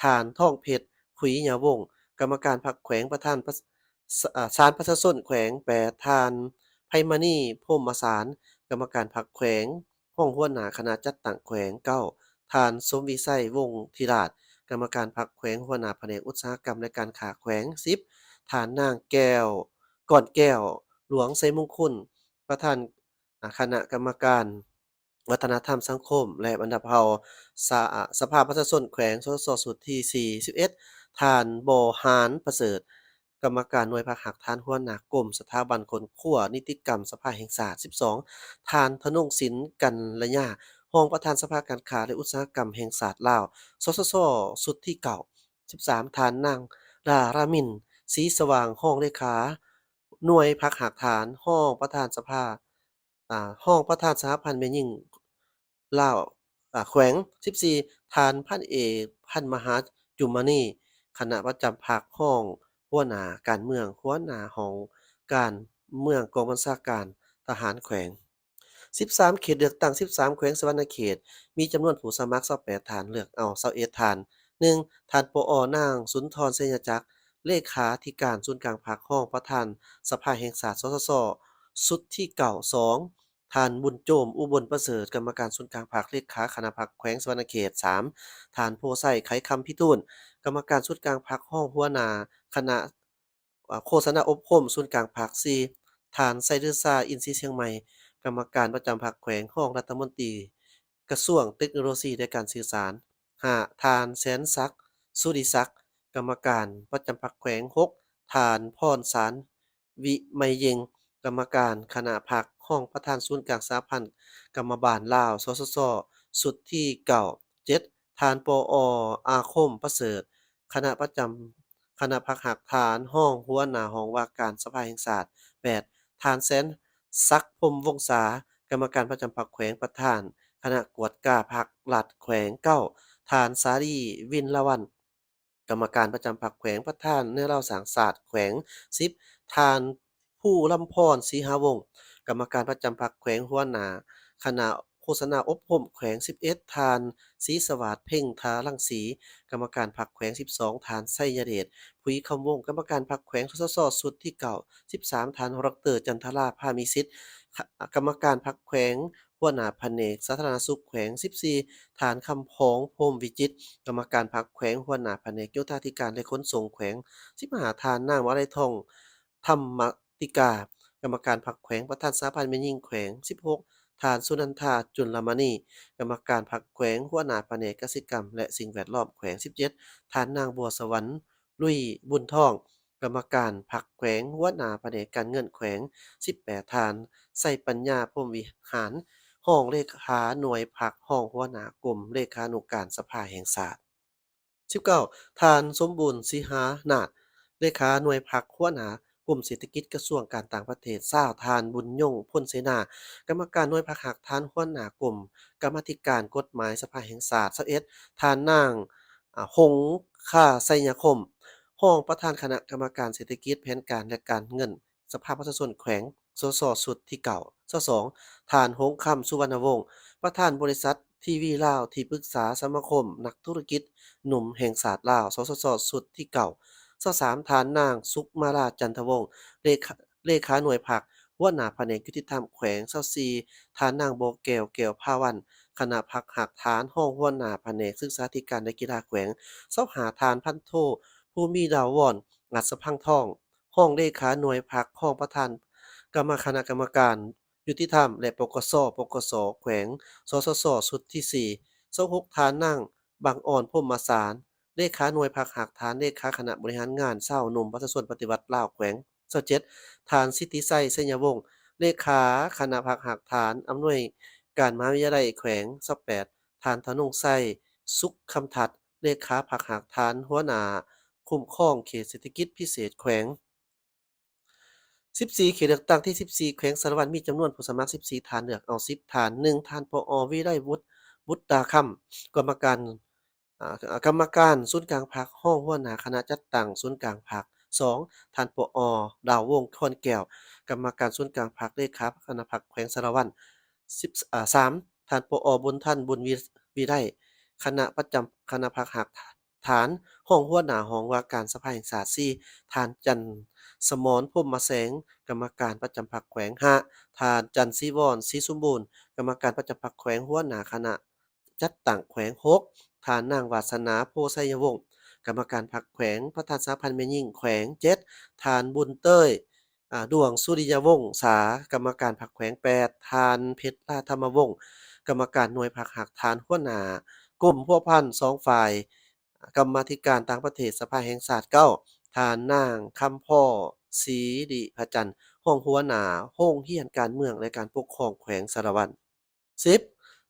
ທ່ານ ທອງເພັດ ຜຸຍຍາວົງ ກຳມະການພັກແຂວງ, ປະທານປະ ສ- ອາ ສານປະຊາຊົນແຂວງ. ແປດ ທ່ານ ໄພມະນີ ພົມມະສານ ກຳມະການພັກແຂວງ, ຮອງຫົວໜ້າຄະນະຈັດຕັ້ງແຂວງ. ເກົ້າ ທ່ານ ສົມວິໄຊ ວົງທິລາດ ກຳມະການພັກແຂວງ, ຫົວໜ້າພະແນກອຸດສາຫະກຳ ແລະ ການຄ້າແຂວງ. ສິບ ທ່ານນາງ ແກ້ວ ກ່ອນແກ້ວ ຫຼວງໄຊມຸງຄຸນ ປະທານ ອາ ຄະນະກຳມະການ ວັດທະນະທຳສັງຄົມ ແລະ ບັນດາເຜົ່າ ສະ ສະພາປະຊາຊົນແຂວງ ສສສ ຊຸດທີສີ່. ສິບເອັດ ທ່ານ ບໍ່ຫານ ປະເສີດ ກຳມະການໜ່ວຍພັກຮາກຖານ, ຫົວໜ້າກົມສະຖາບັນຄົ້ນຄວ້ານິຕິກຳສະພາແຫ່ງຊາດ. ສິບສອງ ທ່ານ ທະນົງສິນ ກັນລະຍາ ຮອງປະທານສະພາການຄ້າ ແລະ ອຸດສາຫະກຳແຫ່ງຊາດລາວ ສສຊ ຊຸດທີເກົ້າ. ສິບສາມ ທ່ານນາງ ດາຣາມິນ ສີສະຫວ່າງ ຮອງເລຂາໜ່ວຍພັກຮາກຖານ, ຮອງປະທານສະພາ ອາ ຮອງປະທານສະຫະພັນແມ່ຍິງລາວ ອາ ແຂວງ. ສິບສີ່ ທ່ານພັນເອກ ພັນມະຫາ ຈຸມມະນີ ຄະນະປະຈຳພັກ, ຮອງຫົວໜ້າການເມືອງ, ຫົວໜ້າຫ້ອງການເມືອງກອງບັນຊາການທະຫານແຂວງ. ສິບສາມ ເຂດເລືອກຕັ້ງສິບສາມ ແຂວງສະຫວັນນະເຂດ ມີຈຳນວນຜູ້ສະໝັກຊາວແປດທ່ານ, ເລືອກເອົາຊາວເອັດທ່ານ. ໜຶ່ງ ທ່ານ ປອ ນາງ ສຸນທອນ ໄຊຍະຈັກ ເລຂາທິການສູນກາງພັກ, ຮອງປະທານສະພາແຫ່ງຊາດ ສສຊ ຊຸດທີເກົ້າ. ສອງ ທ່ານ ບຸນໂຈມ ອຸບົນປະເສີດ ກຳມະການສູນກາງພັກ, ເລຂາຄະນະພັກແຂວງສະຫວັນນະເຂດ. ສາມ ທ່ານ ໂພໄຊ ໄຂຄຳພິທູນ ກຳມະການສູນກາງພັກ, ຮອງຫົວໜ້າຄະນະ ອາ ໂຄສະນາອົບຮົມສູນກາງພັກ. ສີ່ ທ່ານ ໄຊລືຊາ ອິນສີຊຽງໃໝ່ ກຳມະການປະຈຳພັກແຂວງ, ຮອງລັດຖະມົນຕີກະຊວງເຕັກໂນໂລຊີ ແລະ ການສື່ສານ. ຫ້າ ທ່ານ ແສນສັກ ສຸລິສັກ ກຳມະການປະຈຳພັກແຂວງ. ຫົກ ທ່ານ ພອນສານ ວິໄມເຢັງ ກຳມະການຄະນະພັກ, ຮອງປະທານສູນກາງສະຫະພັນກຳມະບານລາວ ສສຊ ຊຸດທີເກົ້າ. ເຈັດ ທ່ານ ປອ ອາຄົມປະເສີດ ຄະນະປະຈຳ ຄະນະພັກຮາກຖານ, ຮອງຫົວໜ້າຫ້ອງວ່າການສະພາແຫ່ງຊາດ. ແປດ ທ່ານ ແສນສັກ ພົມວົງສາ ກຳມະການປະຈຳພັກແຂວງ, ປະທານຄະນະກວດກາພັກລັດແຂວງ. ເກົ້າ ທ່ານ ສາລີ ວິນລະວັນ ກຳມະການປະຈຳພັກແຂວງ, ປະທານແນວລາວສ້າງຊາດແຂວງ. ສິບ ທ່ານ ພູລຳພອນ ສີຫາວົງ ກຳມະການປະຈຳພັກແຂວງ, ຫົວໜ້າຄະນະໂຄສະນາອົບຮົມແຂວງ. ສິບເອັດ ທ່ານ ສີສະຫວາດ ເພັງທາລັງສີ ກຳມະການພັກແຂວງ. ສິບສອງ ທ່ານ ໄຊຍະເດດ ຜຸຍຄຳວົງ ກຳມະການພັກແຂວງ ສສຊ ຊຸດທີເກົ້າ. ສິບສາມ ທ່ານ ດອກເຕີ ຈັນທະລາ ພາມີສິດ ກຳມະການພັກແຂວງ, ຫົວໜ້າພະແນກສາທາລະນະສຸກແຂວງ. ສິບສີ່ ທ່ານ ຄຳພອງ ພົມວິຈິດ ກຳມະການພັກແຂວງ, ຫົວໜ້າພະແນກໂຍທາທິການ ແລະ ຂົນສົ່ງແຂວງ. ສິບຫ້າ ທ່ານ ນາງ ວາໄລທອງ ທຳມະຕິກາ ກຳມະການພັກແຂວງ, ປະທານສະຫະພັນແມ່ຍິງແຂວງ. ສິບຫົກ ທ່ານ ສຸນັນທາ ຈຸນລະມະນີ ກຳມະການພັກແຂວງ, ຫົວໜ້າພະແນກກະສິກຳ ແລະ ສິ່ງແວດລ້ອມແຂວງ. ສິບເຈັດ ທ່ານ ນາງ ບົວສະຫວັນ ລຸຍບຸນທອງ ກຳມະການພັກແຂວງ, ຫົວໜ້າພະແນກການເງິນແຂວງ. ສິບແປດ ທ່ານ ໄຊປັນຍາ ພົມວິຫານ ຮອງເລຂາໜ່ວຍພັກ, ຮອງຫົວໜ້າກົມເລຂານຸການສະພາແຫ່ງຊາດ. ສິບເກົ້າ ທ່ານ ສົມບູນ ສີຫານາດ ເລຂາໜ່ວຍພັກ, ຫົວໜ້າກົມເສດຖະກິດ ກະຊວງການຕ່າງປະເທດ. ຊາວ ທ່ານ ບຸນຍົງ ພົນເສນາ ກຳມະການໜ່ວຍພັກຮາກຖານ, ຫົວໜ້າກົມກຳມາທິການກົດໝາຍສະພາແຫ່ງຊາດ. ຊາວເອັດ ທ່ານນາງ ອາ ຫົງຄາ ໄຊຍະຄົມ ຮອງປະທານຄະນະກຳມະການເສດຖະກິດ, ແຜນການ ແລະ ການເງິນ ສະພາປະຊາຊົນແຂວງ ສສຊ ຊຸດທີເກົ້າ. ຊາວສອງ ທ່ານ ຫົງຄຳ ສຸວັນນະວົງ ປະທານບໍລິສັດທີວີລາວ, ທີ່ປຶກສາສະມາຄົມນັກທຸລະກິດໜຸ່ມແຫ່ງຊາດລາວ ສສຊ ຊຸດທີເກົ້າ. ຊາວສາມ ທ່ານນາງ ສຸກມາລາ ຈັນທະວົງ ເລຂາ ເລຂາໜ່ວຍພັກ, ຫົວໜ້າພະແນກຍຸຕິທຳແຂວງ. ຊາວສີ່ ທ່ານນາງ ບໍ່ແກ້ວ ແກ້ວພາວັນ ຄະນະພັກຮາກຖານ, ຮອງຫົວໜ້າພະແນກສຶກສາທິການ ແລະ ກິລາແຂວງ. ຊາວຫ້າ ທ່ານ ພັນໂທ ພູມີດາວອນ ອັດສະພັງທອງ ຮອງເລຂາໜ່ວຍພັກ, ຮອງປະທານກຳມະ ຄະນະກຳມະການຍຸຕິທຳ ແລະ ປກສ ປກສ ແຂວງ ສສຊ ຊຸດທີສີ່. ຊາວຫົກ ທ່ານນາງ ບັງອອນ ພົມມະສານ ເລຂາໜ່ວຍພັກຮາກຖານ, ເລຂາຄະນະບໍລິຫານງານຊາວໜຸ່ມປະຊາຊົນປະຕິວັດລາວແຂວງ. ຊາວເຈັດ ທ່ານ ສິດທິໄຊ ໄຊຍະວົງ ເລຂາຄະນະພັກຮາກຖານ, ອຳນວຍການມະຫາວິທະຍາໄລແຂວງ. ຊາວແປດ ທ່ານ ທະນົງໄຊ ສຸກຄຳທັດ ເລຂາພັກຮາກຖານ, ຫົວໜ້າຄຸ້ມຄອງເຂດເສດຖະກິດພິເສດແຂວງ. ສິບສີ່ ເຂດເລືອກຕັ້ງທີສິບສີ່ ແຂວງສາລະວັນ ມີຈຳນວນຜູ້ສະໝັກສິບສີ່ທ່ານ, ເລືອກເອົາສິບທ່ານ. ໜຶ່ງ ທ່ານ ປອ ວິໄລວຸດ ບຸດຕາຄຳ ກຳມະການ ອາ ກຳມະການສູນກາງພັກ, ຮອງຫົວໜ້າຄະນະຈັດຕັ້ງສູນກາງພັກ. ສອງ ທ່ານ ປອ ດາວວົງ ຄອນແກ້ວ ກຳມະການສູນກາງພັກ, ເລຂາຄະນະພັກແຂວງສາລະວັນ. ສິບ ອາ ສາມ ທ່ານ ປອ ບຸນທັນ ບຸນວິ ວິໄລ ຄະນະປະຈຳຄະນະພັກຮາກ ຖານ, ຮອງຫົວໜ້າຫ້ອງວ່າການສະພາແຫ່ງຊາດ. ສີ່ ທ່ານ ຈັນສະໝອນ ພົມມະແສງ ກຳມະການປະຈຳພັກແຂວງ. ຫ້າ ທ່ານ ຈັນສີວອນ ສີສົມບູນ ກຳມະການປະຈຳພັກແຂວງ, ຫົວໜ້າຄະນະຈັດຕັ້ງແຂວງ. ຫົກ ທ່ານ ນາງ ວາສະໜາ ໂພໄຊຍະວົງ ກຳມະການພັກແຂວງ, ປະທານສະຫະພັນແມ່ຍິງແຂວງ. ເຈັດ ທ່ານ ບຸນເຕີຍ ອາ ດວງສຸລິຍະວົງສາ ກຳມະການພັກແຂວງ. ແປດ ທ່ານ ເພັດລາ ທຳມະວົງ ກຳມະການໜ່ວຍພັກຮາກຖານ, ຫົວໜ້າກົມພົວພັນສອງຝ່າຍ, ກຳມາທິການຕ່າງປະເທດສະພາແຫ່ງຊາດ. ເກົ້າ ທ່ານນາງ ຄຳພໍ ສີລິພະຈັນ ຮອງຫົວໜ້າໂຮງຮຽນການເມືອງ ແລະ ການປົກຄອງແຂວງສາລະວັນ. ສິບ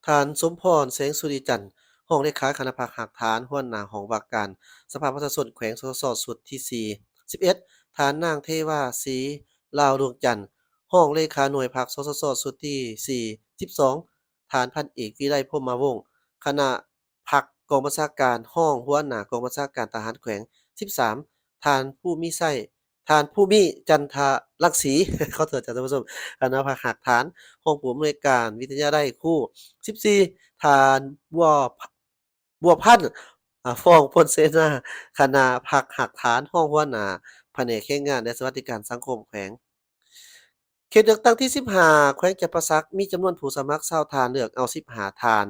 ທ່ານ ສົມພອນ ແສງສຸລິຈັນ ຮອງເລຂາຄະນະພັກຮາກຖານ ຫົວໜ້າຫ້ອງວ່າການສະພາປະຊາຊົນແຂວງ ສສຊ ຊຸດທີສີ່. ສິບເອັດ ທ່ານນາງ ເທວາ ສີລາວດວງຈັນ ຮອງເລຂາໜ່ວຍພັກ ສສຊ ຊຸດທີສີ່. ສິບສອງ ທ່ານພັນເອກ ວິໄລ ພົມມະວົງ ຄະນະພັກກອງບັນຊາການ ຮອງຫົວໜ້າກອງບັນຊາການທະຫານແຂວງ. ສິບສາມ ທ່ານ ພູມີໄຊ ທ່ານ ພູມີ ຈັນທະລັງສີ ຂໍໂທດ ທ່ານຜູ້ຊົມ ຄະນະພັກຮາກຖານ ຮອງຜູ້ອຳນວຍການວິທະຍາໄລຄູ. ສິບສີ່ ທ່ານ ບົວ ບົວພັນ ອາ ຟອງ ພົນເສນາ ຄະນະພັກຮາກຖານ ຮອງຫົວໜ້າພະແນກແຮງງານ ແລະ ສະຫວັດດີການສັງຄົມແຂວງ. ເຂດເລືອກຕັ້ງທີສິບຫ້າ ແຂວງຈຳປາສັກ ມີຈຳນວນຜູ້ສະໝັກຊາວທ່ານ ເລືອກເອົາສິບຫ້າທ່ານ.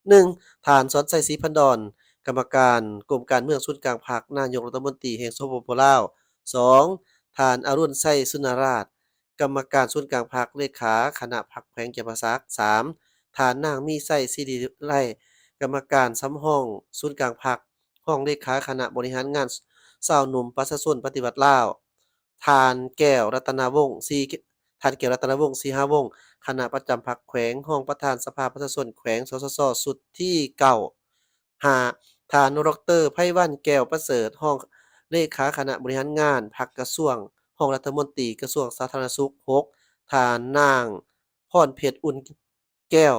ໜຶ່ງ ທ່ານ ສອນໄຊ ສີພັນດອນ ກຳມະການກົມການເມືອງສູນກາງພັກ ນາຍົກລັດຖະມົນຕີແຫ່ງ ສປປ ລາວ. ສອງ ທ່ານ ອະລຸນໄຊ ສຸນນະລາດ ກຳມະການສູນກາງພັກ ເລຂາຄະນະພັກແຂວງຈຳປາສັກ. ສາມ ທ່ານນາງ ມີໄຊ ສີລິໄລ ກຳມະການສຳຮອງສູນກາງພັກ ຮອງເລຂາຄະນະບໍລິຫານງານຊາວໜຸ່ມປະຊາຊົນປະຕິວັດລາວ. ທ່ານ ແກ້ວ ລັດຕະນະວົງ ສີ ທ່ານ ແກ້ວ ລັດຕະນະວົງ ສີຫາວົງ ຄະນະປະຈຳພັກແຂວງ ຮອງປະທານສະພາປະຊາຊົນແຂວງ ສສຊ ຊຸດທີເກົ້າ. ຫ້າ ທ່ານ ດອກເຕີ ໄພວັນ ແກ້ວປະເສີດ ຮອງເລຂາຄະນະບໍລິຫານງານພັກກະຊວງ ຮອງລັດຖະມົນຕີກະຊວງສາທາລະນະສຸກ. ຫົກ ທ່ານນາງ ພອນເພັດ ອຸ່ນແກ້ວ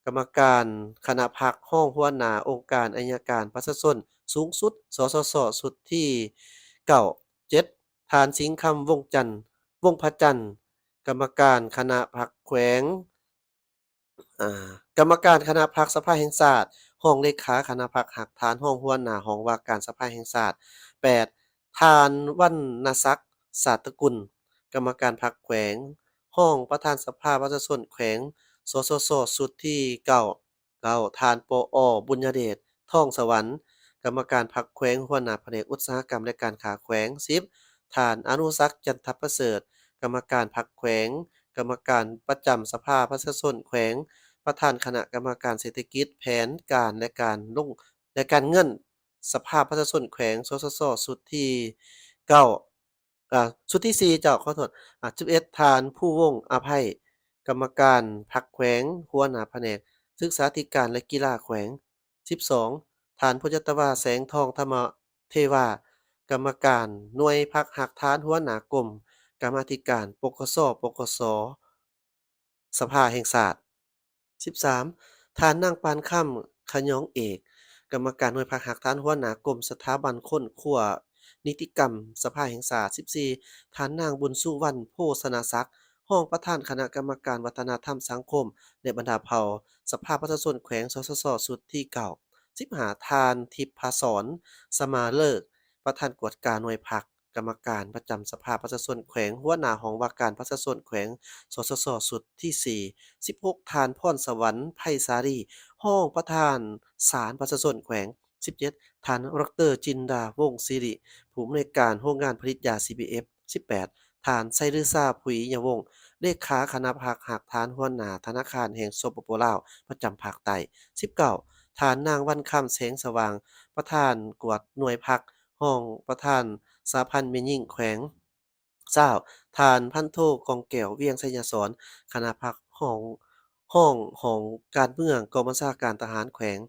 ກຳມະການຄະນະພັກ ຮອງຫົວໜ້າອົງການໄອຍະການປະຊາຊົນສູງສຸດ ສສຊ ຊຸດທີເກົ້າ. ເຈັດ ທ່ານ ສິງຄຳ ວົງຈັນ ວົງພະຈັນ ກຳມະການຄະນະພັກແຂວງ ອາ ກຳມະການຄະນະພັກສະພາແຫ່ງຊາດ, ຮອງເລຂາຄະນະພັກຮາກຖານ, ຮອງຫົວໜ້າຫ້ອງວ່າການສະພາແຫ່ງຊາດ. ແປດ ທ່ານ ວັນນະສັກ ສາດຕະກຸນ ກຳມະການພັກແຂວງ, ຮອງປະທານສະພາປະຊາຊົນແຂວງ ສສຊ ຊຸດທີເກົ້າ. ເກົ້າ ທ່ານ ປອ ບຸນຍະເດດ ທອງສະຫວັນ ກຳມະການພັກແຂວງ, ຫົວໜ້າພະແນກອຸດສາຫະກຳ ແລະ ການຄ້າແຂວງ. ສິບ ທ່ານ ອະນຸສັກ ຈັນທະປະເສີດ ກຳມະການພັກແຂວງ, ກຳມະການປະຈຳສະພາປະຊາຊົນແຂວງ, ປະທານຄະນະກຳມະການເສດຖະກິດ, ແຜນການ ແລະ ການລົງ ແລະ ການເງິນ ສະພາປະຊາຊົນແຂວງ ສສຊ ຊຸດທີເກົ້າ ອາ ຊຸດທີສີ່ ເຈົ້າ ຂໍໂທດ ອາ ສິບເອັດ ທ່ານ ພູວົງ ອະໄພ ກຳມະການພັກແຂວງ, ຫົວໜ້າພະແນກສຶກສາທິການ ແລະ ກິລາແຂວງ. ສິບສອງ ທ່ານ ພົນຈັດຕະວາ ແສງທອງທຳມະເທວາ ກຳມະການໜ່ວຍພັກຮາກຖານ, ຫົວໜ້າກົມກຳມາທິການ ປກສ ປກສ ສະພາແຫ່ງຊາດ. ສິບສາມ ທ່ານນາງ ປານຄຳ ຂະຫຍອງເອກ ກຳມະການໜ່ວຍພັກຮາກຖານ, ຫົວໜ້າກົມສະຖາບັນຄົ້ນຄວ້ານິຕິກຳ ສະພາແຫ່ງຊາດ. ສິບສີ່ ທ່ານນາງ ບຸນສຸວັນ ໂພຊະນະສັກ ຮອງປະທານຄະນະກຳມະການວັດທະນະທຳສັງຄົມ ແລະ ບັນດາເຜົ່າ ສະພາປະຊາຊົນແຂວງ ສສຊ ຊຸດທີເກົ້າ. ສິບຫ້າ ທ່ານ ທິບພາສອນ ສະມາເລີກ ປະທານກວດກາໜ່ວຍພັກ ກຳມະການປະຈຳສະພາປະຊາຊົນແຂວງ, ຫົວໜ້າຫ້ອງວ່າການປະຊາຊົນແຂວງ ສສຊ ຊຸດທີສີ່. ສິບຫົກ ທ່ານ ພອນສະຫວັນ ໄພສາລີ ຮອງປະທານສານປະຊາຊົນແຂວງ. ສິບເຈັດ ທ່ານ ດອກເຕີ ຈິນດາ ວົງສິລິ ຜູ້ອຳນວຍການໂຮງງານຜະລິດຢາ ຊີບີເອັຟ. ສິບແປດ ທ່ານ ໄຊລືຊາ ຜຸຍຍະວົງ ເລຂາຄະນະພັກຮາກຖານ, ຫົວໜ້າທະນາຄານແຫ່ງ ສປປ ລາວ ປະຈຳພາກໃຕ້. ສິບເກົ້າ ທ່ານນາງ ວັນຄຳ ແສງສະຫວ່າງ ປະທານກວດໜ່ວຍພັກ, ຮອງປະທານສະຫະພັນແມ່ຍິງແຂວງ. ຊາວ ທ່ານ ພັນໂທ ກອງແກ້ວ ວຽງໄຊຍະສອນ ຄະນະພັກ ຮອງ ຮອງຫ້ອງການເມືອງ ກອງບັນຊາການທະຫານແຂວງ.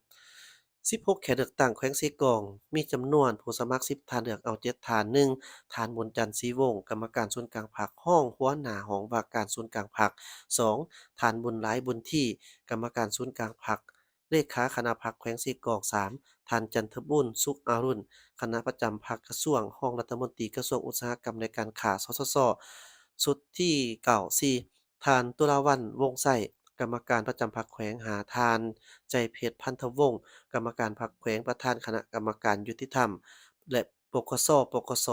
ສິບຫົກ ເຂດເລືອກຕັ້ງແຂວງເຊກອງ ມີຈຳນວນຜູ້ສະໝັກສິບທ່ານ, ເລືອກເອົາເຈັດທ່ານ. ໜຶ່ງ ທ່ານ ບຸນຈັນ ສີວົງ ກຳມະການສູນກາງພັກ, ຮອງຫົວໜ້າຫ້ອງວ່າການສູນກາງພັກ. ສອງ ທ່ານ ບຸນຫຼາຍ ບຸນທີ ກຳມະການສູນກາງພັກ ເລຂາຄະນະພັກແຂວງເຊກອງ. ສາມ ທ່ານ ຈັນທະບູນ ສຸກອາລຸນ ຄະນະປະຈຳພັກກະຊວງ, ຮອງລັດຖະມົນຕີກະຊວງອຸດສາຫະກຳ ແລະ ການຄ້າ ສສຊ ຊຸດທີເກົ້າ. ສີ່ ທ່ານ ຕຸລາວັນ ວົງໄຊ ກຳມະການປະຈຳພັກແຂວງ. ຫ້າ ທ່ານ ໃຈເພັດ ພັນທະວົງ ກຳມະການພັກແຂວງ, ປະທານຄະນະກຳມະການຍຸຕິທຳ ແລະ ປກສ, ປກສ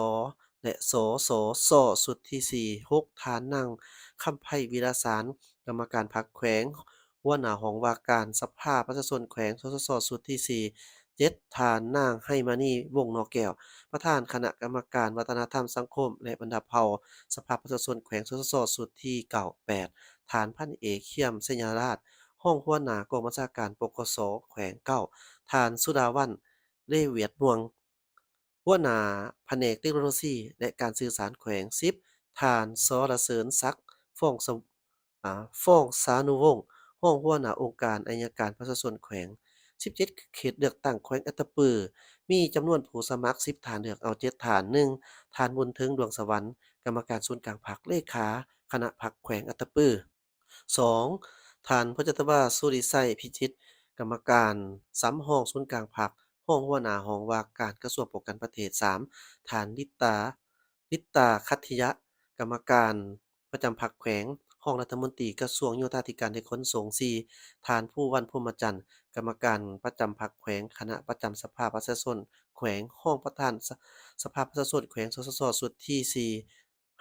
ແລະ ສສຊ ຊຸດທີສີ່. ຫົກ ທ່ານນາງ ຄຳໄພ ວິລະສານ ກຳມະການພັກແຂວງ, ຫົວໜ້າຫ້ອງວ່າການສະພາປະຊາຊົນແຂວງ ສສຊ ຊຸດທີສີ່. ເຈັດ ທ່ານນາງ ໄຮມະນີ ວົງໜໍ່ແກ້ວ ປະທານຄະນະກຳມະການວັດທະນະທຳສັງຄົມ ແລະ ບັນດາເຜົ່າ ສະພາປະຊາຊົນແຂວງ ສສຊ ຊຸດທີເກົ້າ. ແປດ ທ່ານພັນເອກ ຄຽມ ໄຊຍະລາດ ຮອງຫົວໜ້າກອງບັນຊາການ ປກສ ແຂວງ. ເກົ້າ ທ່ານ ສຸດາວັນ ເລວຽດມ່ວງ ຫົວໜ້າພະແນກເຕັກໂນໂລຊີ ແລະ ການສື່ສານແຂວງ. ສິບ ທ່ານ ສລະເສີນສັກ ຟອງສະ ອາ ຟອງສານຸວົງ ຮອງຫົວໜ້າອົງການໄອຍະການປະຊາຊົນແຂວງ. ສິບເຈັດ ເຂດເລືອກຕັ້ງແຂວງອັດຕະປື ມີຈຳນວນຜູ້ສະໝັກສິບທ່ານ, ເລືອກເອົາເຈັດທ່ານ. ໜຶ່ງ ທ່ານບຸນເຖິງ ດວງສະຫວັນ ກຳມະການສູນກາງພັກ, ເລຂາຄະນະພັກແຂວງອັດຕະປື. ສອງ ທ່ານ ພະຈັດຕະວາ ສຸລິໄຊ ພິຈິດ ກຳມະການສຳຮອງສູນກາງພັກ, ຮອງຫົວໜ້າຫ້ອງວ່າການກະຊວງປ້ອງກັນປະເທດ. ສາມ ທ່ານ ລິດຕາ ລິດຕາ ຂັດທິຍະ ກຳມະການປະຈຳພັກແຂວງ, ຮອງລັດຖະມົນຕີກະຊວງໂຍທາທິການ ແລະ ຂົນສົ່ງ. ສີ່ ທ່ານ ພູວັນ ພົມມະຈັນ ກຳມະການປະຈຳພັກແຂວງ, ຄະນະປະຈຳສະພາປະຊາຊົນແຂວງ, ຮອງປະທານສະ ສະພາປະຊາຊົນແຂວງ ສສສ ຊຸດທີສີ່.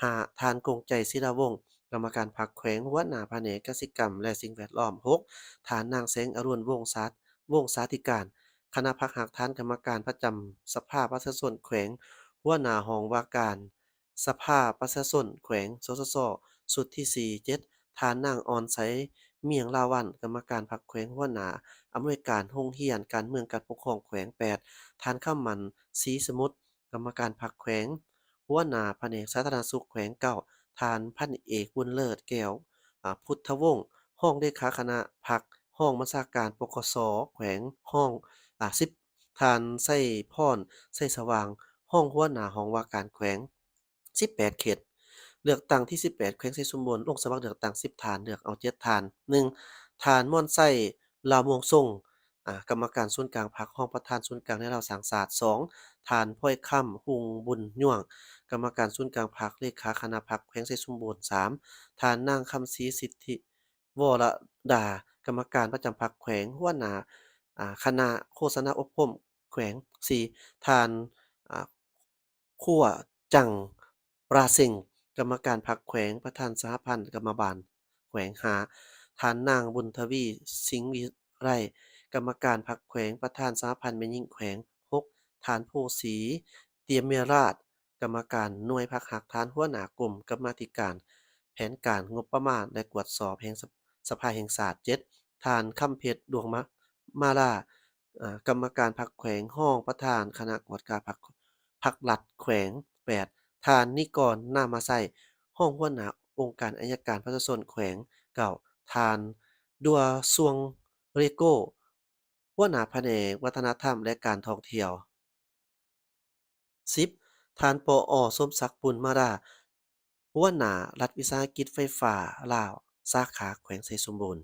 ຫ້າ ທ່ານ ກົງໄຈ ສີລາວົງ ກຳມະການພັກແຂວງ, ຫົວໜ້າພະແນກກະສິກຳ ແລະ ສິ່ງແວດລ້ອມ. ຫົກ ທ່ານນາງ ແສງອະລຸນ ວົງສາ ວົງສາທິການ ຄະນະພັກຮາກຖານ, ກຳມະການປະຈຳສະພາປະຊາຊົນແຂວງ, ຫົວໜ້າຫ້ອງວ່າການສະພາປະຊາຊົນແຂວງ ສສສ ຊຸດທີສີ່. ເຈັດ ທ່ານນາງ ອ່ອນໄຊ ມຽງລາວັນ ກຳມະການພັກແຂວງ, ຫົວໜ້າອຳນວຍການໂຮງຮຽນການເມືອງການປົກຄອງແຂວງ. ແປດ ທ່ານ ຄຳໝັ້ນ ສີສະໝຸດ ກຳມະການພັກແຂວງ, ຫົວໜ້າພະແນກສາທາລະນະສຸກແຂວງ. ເກົ້າ ທ່ານ ພັນເອກ ບຸນເລີດ ແກ້ວ ອາ ພຸດທະວົງ ຮອງເລຂາຄະນະພັກ, ຮອງບັນຊາການ ປກສ ແຂວງ. ຮອງ ອາ ສິບ ທ່ານ ໄຊພອນ ໄຊສະຫວ່າງ ຮອງຫົວໜ້າຫ້ອງວ່າການແຂວງ. ສິບແປດ ເຂດເລືອກຕັ້ງທີສິບແປດ ແຂວງໄຊສົມບູນ ລົງສະໝັກເລືອກຕັ້ງສິບທ່ານ, ເລືອກເອົາເຈັດທ່ານ. ໜຶ່ງ ທ່ານ ມອນໄຊ ລາວມ່ວງຊົງ ອາ ກຳມະການສູນກາງພັກ, ຮອງປະທານສູນກາງແນວລາວສ້າງຊາດ. ສອງ ທ່ານ ພອຍຄຳ ຮຸ່ງບຸນຍວງ ກຳມະການສູນກາງພັກ, ເລຂາຄະນະພັກແຂວງໄຊສົມບູນ. ສາມ ທ່ານນາງ ຄຳສີ ສິດທິວໍລະດາ ກຳມະການປະຈຳພັກແຂວງ, ຫົວໜ້າ ອາ ຄະນະໂຄສະນາອົບຮົມແຂວງ. ສີ່ ທ່ານ ອາ ຂົວຈັງ ປາເຊັງ ກຳມະການພັກແຂວງ, ປະທານສະຫະພັນກຳມະບານແຂວງ. ຫ້າ ທ່ານນາງ ບຸນທະວີ ສິງວິໄລ ກຳມະການພັກແຂວງ, ປະທານສະຫະພັນແມ່ຍິງແຂວງ. ຫົກ ທ່ານ ພູສີ ຕຽມເມລາດ ກຳມະການໜ່ວຍພັກຮາກຖານ, ຫົວໜ້າກົມກຳມາທິການແຜນການງົບປະມານ ແລະ ກວດສອບແຫ່ງສະ ສະພາແຫ່ງຊາດ. ເຈັດ ທ່ານ ຄຳເພັດ ດວງມາ ມາລາ ເອີ ກຳມະການພັກແຂວງ, ຮອງປະທານຄະນະກວດກາພັກ ພັກລັດແຂວງ. ແປດ ທ່ານ ນິກອນ ນາມາໄຊ ຮອງຫົວໜ້າອົງການໄອຍະການປະຊາຊົນແຂວງ. ເກົ້າ ທ່ານ ດັວຊວງ ເຣໂກ ຫົວໜ້າພະແນກວັດທະນະທຳ ແລະ ການທ່ອງທ່ຽວ. ສິບ ທ່ານ ປອ ສົມສັກ ປຸນມາລາ ຫົວໜ້າລັດວິສາຫະກິດໄຟຟ້າລາວ ສາຂາແຂວງໄຊສົມບູນ.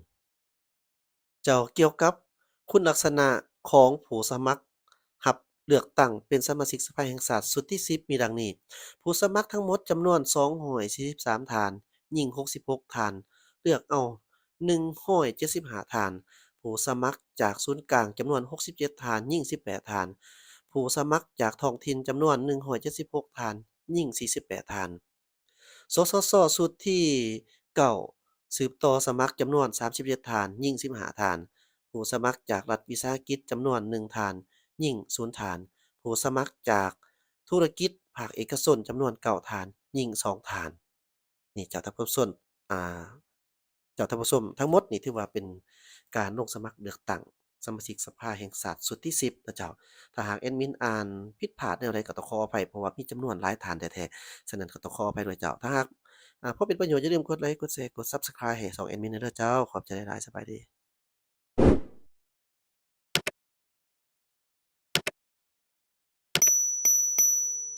ເຈົ້າ ກ່ຽວກັບຄຸນລັກສະນະຂອງຜູ້ສະໝັກຮັບເລືອກຕັ້ງເປັນສະມາຊິກສະພາແຫ່ງຊາດຊຸດທີສິບ ມີດັ່ງນີ້. ຜູ້ສະໝັກທັງໝົດຈຳນວນສອງຮ້ອຍສີ່ສິບສາມທ່ານ, ຍິງຫົກສິບຫົກທ່ານ, ເລືອກເອົາ ໜຶ່ງຮ້ອຍເຈັດສິບຫ້າທ່ານ, ຜູ້ສະໝັກຈາກສູນກາງຈຳນວນຫົກສິບເຈັດທ່ານ, ຍິງສິບແປດທ່ານ, ຜູ້ສະໝັກຈາກທ້ອງຖິ່ນຈຳນວນໜຶ່ງຮ້ອຍເຈັດສິບຫົກທ່ານ, ຍິງສີ່ສິບແປດທ່ານ. ສສສ ຊຸດທີເກົ້າ ສືບຕໍ່ສະໝັກຈຳນວນສາມສິບເຈັດທ່ານ, ຍິງສິບຫ້າທ່ານ, ຜູ້ສະໝັກຈາກລັດວິສາຫະກິດຈຳນວນໜຶ່ງທ່ານ, ຍິງສູນທ່ານ, ຜູ້ສະໝັກຈາກທຸລະກິດພາກເອກະຊົນຈຳນວນເກົ້າທ່ານ, ຍິງສອງທ່ານ. ນີ້ເຈົ້າທ່ານຜູ້ຊົມ ອາ ເຈົ້າທ່ານຜູ້ຊົມ ທັງໝົດນີ້ຖືວ່າເປັນການລົງສະໝັກເລືອກຕັ້ງສະມາຊິກສະພາແຫ່ງຊາດຊຸດທີສິບນະເຈົ້າ. ຖ້າຫາກແອດມິນອ່ານຜິດພາດແນວໃດກໍຕ້ອງຂໍອະໄພ ເພາະວ່າມີຈຳນວນຫຼາຍທ່ານແທ້ໆ, ສະນັ້ນກໍຕ້ອງຂໍອະໄພດ້ວຍເຈົ້າ. ຖ້າຫາກ ອາ ພໍເປັນປະໂຫຍດ ຢ່າລືມກົດໄລ ກົດແຊ ກົດ Subscribe ໃຫ້ຊ່ອງແອດມິນແດ່ເດີເຈົ້າ. ຂອບໃຈຫຼາຍໆ, ສະບາຍດີ.